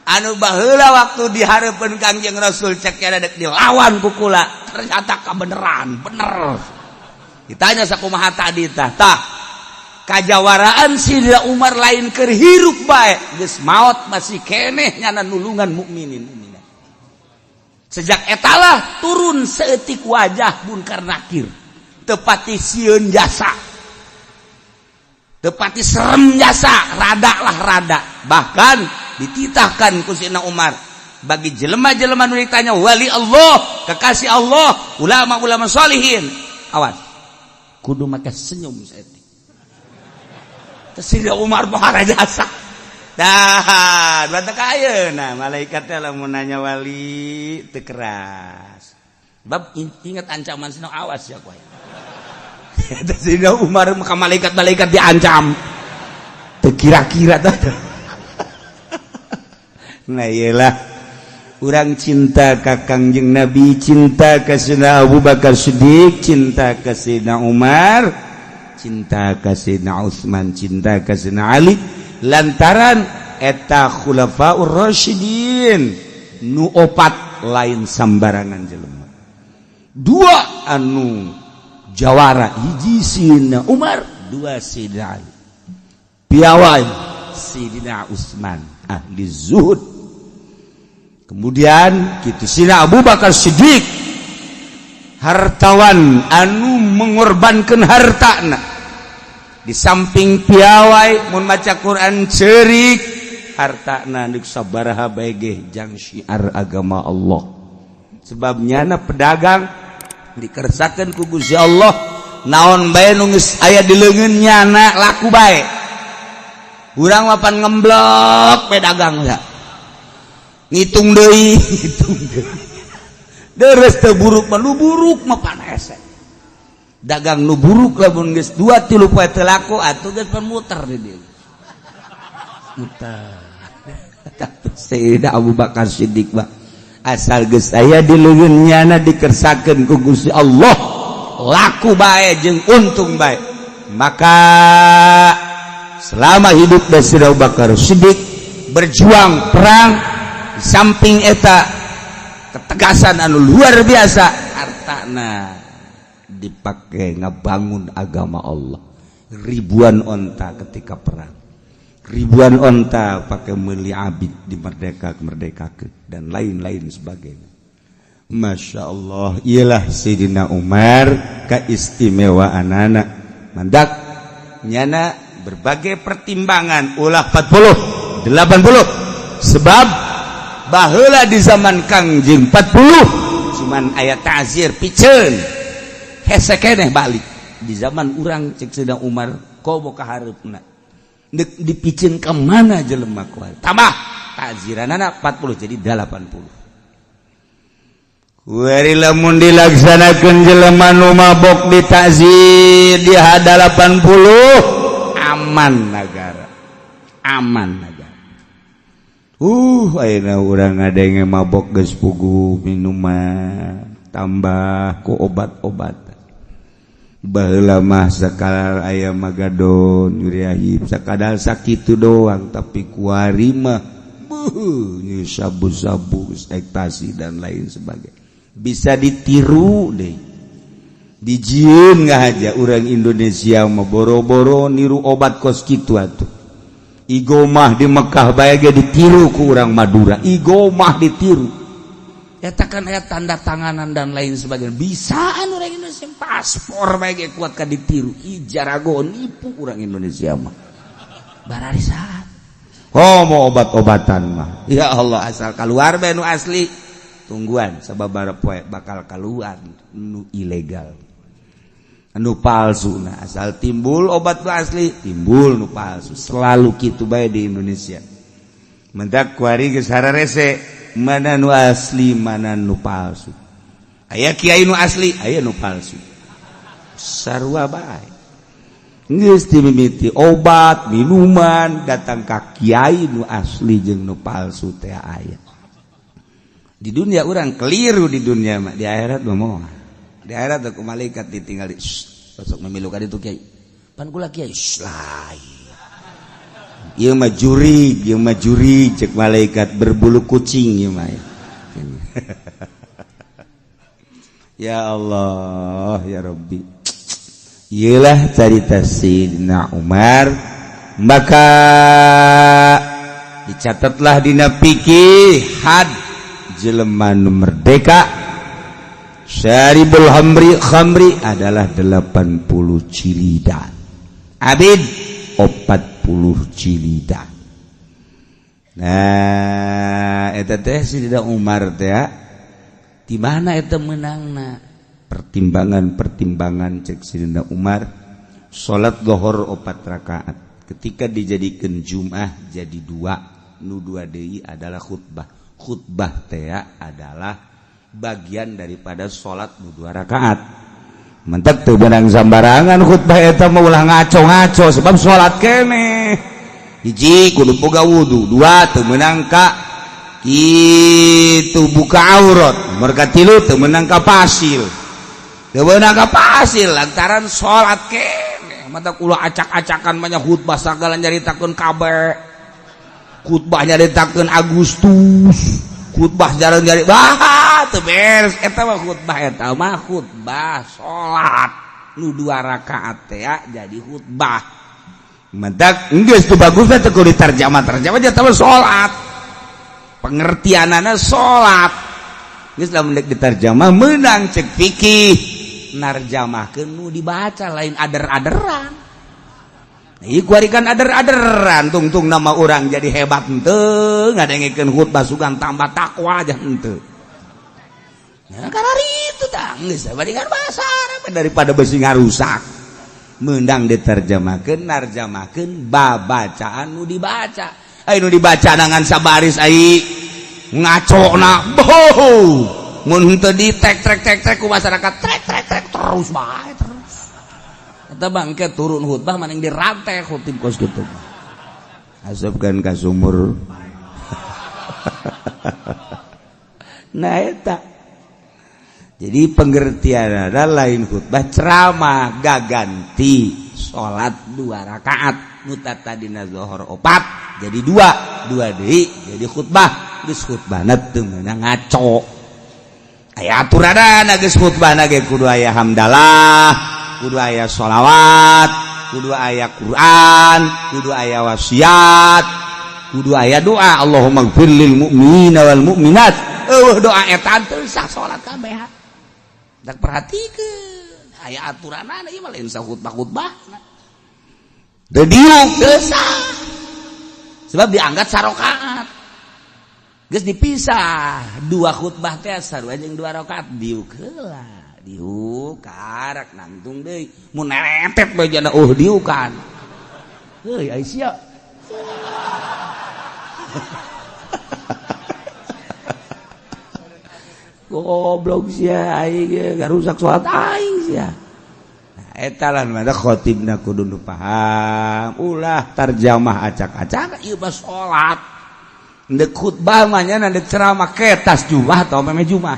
Anu baheula waktu dihareupeun Kangjeng Rasul cek nya dek dilawan ku kula, ternyata kebenaran, bener. Ditanya sakumaha tadi tah. Tah kajawaraan Sidina Umar lain keur hirup bae, geus maot masih keneh nyana nulungan mukminin mukminat. Sejak etalah turun seetik wajah Munkar Nakir. Tepati sieun jasa. Tepati serem jasa, rada lah rada. Bahkan dititahkan ku Sidina Umar bagi jelema-jelema nu ditanya wali Allah, kekasih Allah, ulama-ulama sholihin, awas kudu make senyum saeutik. Sidina Umar pohara jasa. Dah, batak ayeuna malaikat teh lamun nanya wali teu keras. Bab ingat ancaman sino awas ya kowe. Sidina Umar maka malaikat-malaikat diancam. Teu kira-kira tah. Nah iyalah urang cinta ka Kangjeng Nabi, cinta ka Sayyidina Abu Bakar Siddiq, cinta ka Sayyidina Umar, cinta ka Sayyidina Utsman, cinta ka Sayyidina Ali, lantaran eta khulafaur rasyidin nu opat lain sambarangan jelema. Dua anu jawara, hiji Sayyidina Umar, dua Sayyidina Ali. Piawai Sayyidina Utsman ahli zuhud. Kemudian kitu Sayyidina Abu Bakar Siddiq Hartawan anu mengorbankan hartana di samping piawai mun maca Quran cerik, hartana deuk sabaraha bae ge jang syiar agama Allah, sebab nyana pedagang dikersakeun ku Gusti Allah, naon bae nu geus aya di leungeun nyana laku bae. Urang mah pan ngemblok pedagang ya, ngitung deui, ngitung deui, deres teu buruk mah. Nu buruk mah pan hese dagang. Nu buruk lamun geus 2-3 poe teu laku atuh geus pan muter di dieu, muter. Tapi Sayyidina Abu Bakar Siddiq mah asal geus aya di leungeun nyana dikersakeun ku Gusti Allah laku bae jeung untung bae. Maka selama hidup Sayyidina Abu Bakar Siddiq berjuang perang, di samping eta ketegasan anu luar biasa, hartana dipakai ngebangun agama Allah. Ribuan onta ketika perang, ribuan onta pakai meli abid di merdeka merdeka dan lain-lain sebagainya. Masya Allah, ialah Sayyidina Umar keistimewaan anak mandak nyana berbagai pertimbangan ulah 40 80, sebab baheula di zaman Kangjeng 40 cuman aya ta'zir piceun hese keneh balik. Di zaman urang, cek Sayyidina Umar, komo ka hareupna deuk dipiceun ka mana jelema kuat, tambah ta'ziranana 40 jadi 80. Kuari lamun dilaksanakeun jelema nu mabok ditazir di 80, aman negara, aman negara. Ayeuna urang ngadenge mabok geus puguh minuman tambah ku obat-obat. Baheula mah sakadar aya magadon nyuriahib sakadar sakitu doang, tapi kuari mah beuh, sabu-sabu, ekstasi dan lain sebagainya bisa ditiru deh, dijieun nggak aja. Orang Indonesia mah boro-boro niru obat kos kitu atuh. Igomah di Mekah bae ge ditiru ku urang Madura, igomah ditiru. Eta kan aya tanda tanganan dan lain sebagainya, bisaan orang Indonesia. Paspor bae ge kuat ka ditiru. Ijarago nipu orang Indonesia mah bararisan. Oh, mau obat-obatan mah ya Allah, asal keluar bae nu asli, tungguan sababaraha poe bakal keluar nu ilegal, nu palsu. Nah, asal timbul obat nu asli, timbul nu palsu, selalu kitu bae di Indonesia. Mentak kuari geus hararese mana nu asli, mana nu palsu. Aya kiai nu asli, aya nu palsu, sarua bae. Geus dimimiti obat minuman datang ka kiai, nu asli jeung nu palsu teh aya di dunia. Orang keliru di dunia mah, di akhirat mah moal. Di akhirat aku malaikat ditinggal, sok memilukan itu kiai pan kula kiai lain. Ieu mah jurig, ieu mah jurig, cek malaikat, berbulu kucing ieu mah. Ya Allah, ya Rabbi, iyalah carita Sayyidina Umar. Maka dicatatlah dina fikih had jelema nu merdeka syaribul khamri khamri adalah 80 jilida, abid 40 jilida. Nah, eta teh Sayyidina Umar teh di mana eta menangna pertimbangan-pertimbangan. Cek Sayyidina Umar, salat lohor 4 rakaat ketika dijadikan Jum'ah jadi dua, nu dua deui adalah khutbah. Khutbah teh adalah bagian daripada salat nu 2 rakaat. Mentek teu beunang sambarangan khutbah eta mah, ulah ngaco-ngaco, sebab salat keneh. Hiji, kudu boga wudu. Dua, teu meunang ka kitu buka aurat. Merga tilu, teu meunang ka pasil, teu meunang ka pasil lantaran salat keneh. Mata kula acak-acakan banyak khutbah sagala, nyaritakeun kabeh, khutbah nyaritakeun Agustus, khutbah jarang nyari bah teu beres. Eta mah khutbah, eta mah khutbah salat nu 2 rakaat teh jadi khutbah. Mentak geus teu bagus teh kudu diterjemah terjemah, jadi mah salat, pengertianana salat. Geus lamun deuk diterjemah meunang cek fikih narjamahkeun nu dibaca, lain ader-aderan. Ieu kuari kan ader-aderan, tungtung nama orang jadi hebat henteu, ngadengekeun khutbah sugan tambah takwa aja henteu. Nah, karena itu tah geus bandingan bahasa Arab daripada besi ngarusak. Meunang diterjemahkeun, narjamahkeun babacaan nu dibaca. Ai nu dibaca nangan sabaris, ai ngacona boh mun henteu di tek trek tek trek ku masyarakat, trek trek trek terus bae terus. Eta bangke turun khutbah maning dirantai khutib kos kitu. Asupkeun ka sumur. Nah eta. Jadi pengertian ada lain khutbah ceramah gaganti salat 2 rakaat nu tadina zuhur 4 jadi 2, 2 deui jadi khutbah. Geus khutbahna teu meunang ngaco. Aya aturanana, geus khutbahna ge kudu aya hamdalah, kudu aya sholawat, kudu aya Quran, kudu aya wasiat, kudu aya doa Allahumma gfir lil mu'minina wal mu'minat. Eueuh doa eta teu sah salat kabeh. Dak perhatikeun aya aturanana, ieu mah lain sahutbah-khutbah. Teu diuk teu sah. Sebab dianggap sarokaat. Geus dipisah 2 khutbah teh sarua jeung 2 rakaat, diuk heula. Diuk karak nangtung deui. Mun neretet bae jana oh diukan. Heuy ai sia. Goblok sia, aing ge ngarusak salat aing sia. Nah, eta lah mana khotibna kudu nu paham, ulah tarjamah acak-acak ieu mah salat. Ndek khutbah mah nya ndek ceramah ketas jumah atau meme jumah.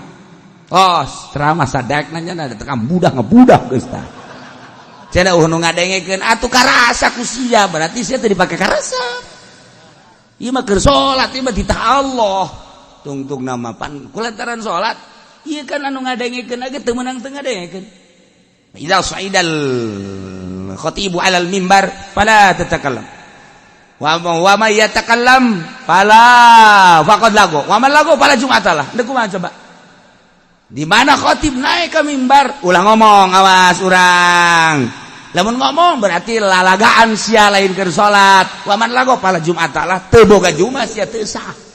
Oh, ceramah sadekna nya tekan budak ngebudak geus tah. Cenah eueuh nu ngadengekeun atuh karasa ku sia, berarti sia teu dipake karasa. Ieu mah keur salat, ieu mah titah Allah. Tungtung nama pan kulantaran salat ieu kan anu ngadengekeun ge teu meunang teu ngadengekeun. Idza sa'idal khatibu 'alal mimbar fala tatakallam wa may yatakallam fala faqad lago wa man lago fala jum'atalah. Deuk kumaha coba? Di mana khatib naik ke mimbar ulah ngomong, awas urang lamun ngomong berarti lalagaan sia lain keur salat. Wa man lago fala jum'atalah, teu boga jumat sia, teu sah.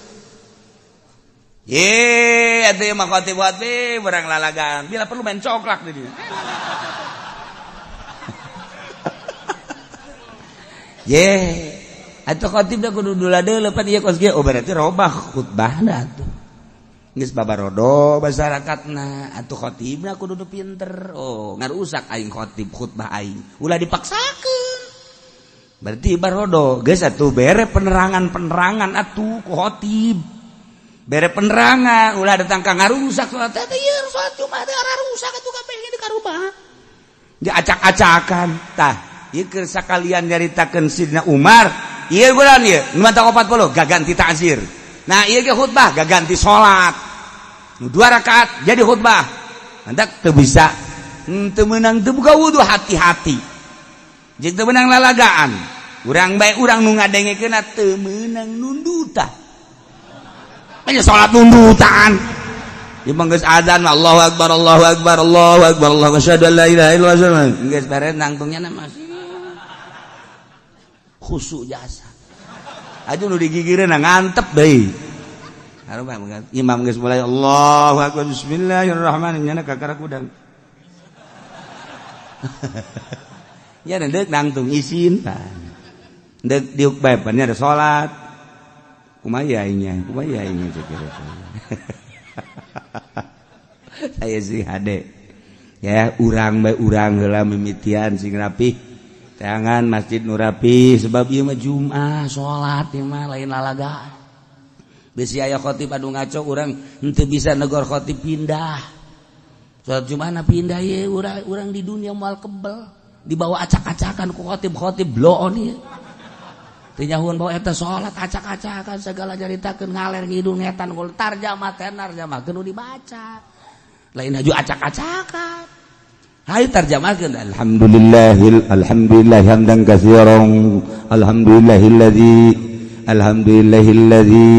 Ye, atuh mah khotib khotib barang lalagan. Bila perlu main coklak di dieu. Ye, atuh khotib da kudu dula deuleu pan ieu kos kieu. Oh berarti robah khutbahna atuh. Geus babarodo masyarakatna, atuh khotibna kudu nu pinter. Oh, ngarusak aing khotib khutbah aing. Ulah dipaksakeun. Berarti barodo geus atuh bere penerangan-penerangan atuh ku khotib. Bere penerangan ulah datang ka ngarusak salat teh ieu salat Jumat teh rusak atuh kabeh di karubah. Diacak-acakan tah ieu keur sakalian nyaritakeun Sidina Umar ieu bulan ieu nu mata 40 gaganti ta'zir. Nah ieu ge khutbah gaganti salat. Nu 2 rakaat jadi khutbah. Mantak teu bisa teu meunang teu buka wudu, hati-hati. Jeung teu meunang lalagaan. Urang bae urang nu ngadengekeunna teu meunang nundutan. Hanya salat nundutan. Ieu mah geus azan Allahu akbar Allahu akbar Allahu akbar Allahu asyhadu an la ilaha illallah. Geus beres nangtungnya masih khusyuk jasa. Aduh nu digigireun ngantep deui. Imam geus mulai Allahu akbar bismillahirrahmanirrahim nyana kakara kudang. Ya deuk nangtung isin tah. Deuk diuk bae pan ada salat. Kumaha aingnya, kumaha aingnya cek. Saya sih hade. Ya urang bae urang heula mimitian sing rapi. Tangan masjid nu rapi sebab ieu mah Jumat salat ieu mah lain lalagaan. Bisi aya khotib anu ngaco urang henteu bisa negor khotib pindah. Salat Jumat pindah ye urang di dunia moal kebel dibawa acak-acakan ku khotib-khotib bloon ieu. Teu nyahuan bawa eta salat acak-acakan segala nyaritakeun ngaler ngidul ngetan gol tarjamah teh narjamahkeun nu dibaca. Lain haju acak-acakan. Hayu tarjamahkeun alhamdulillahil alhamdulillah hamdan katsiran alhamdulillahilladzi alhamdulillahilladzi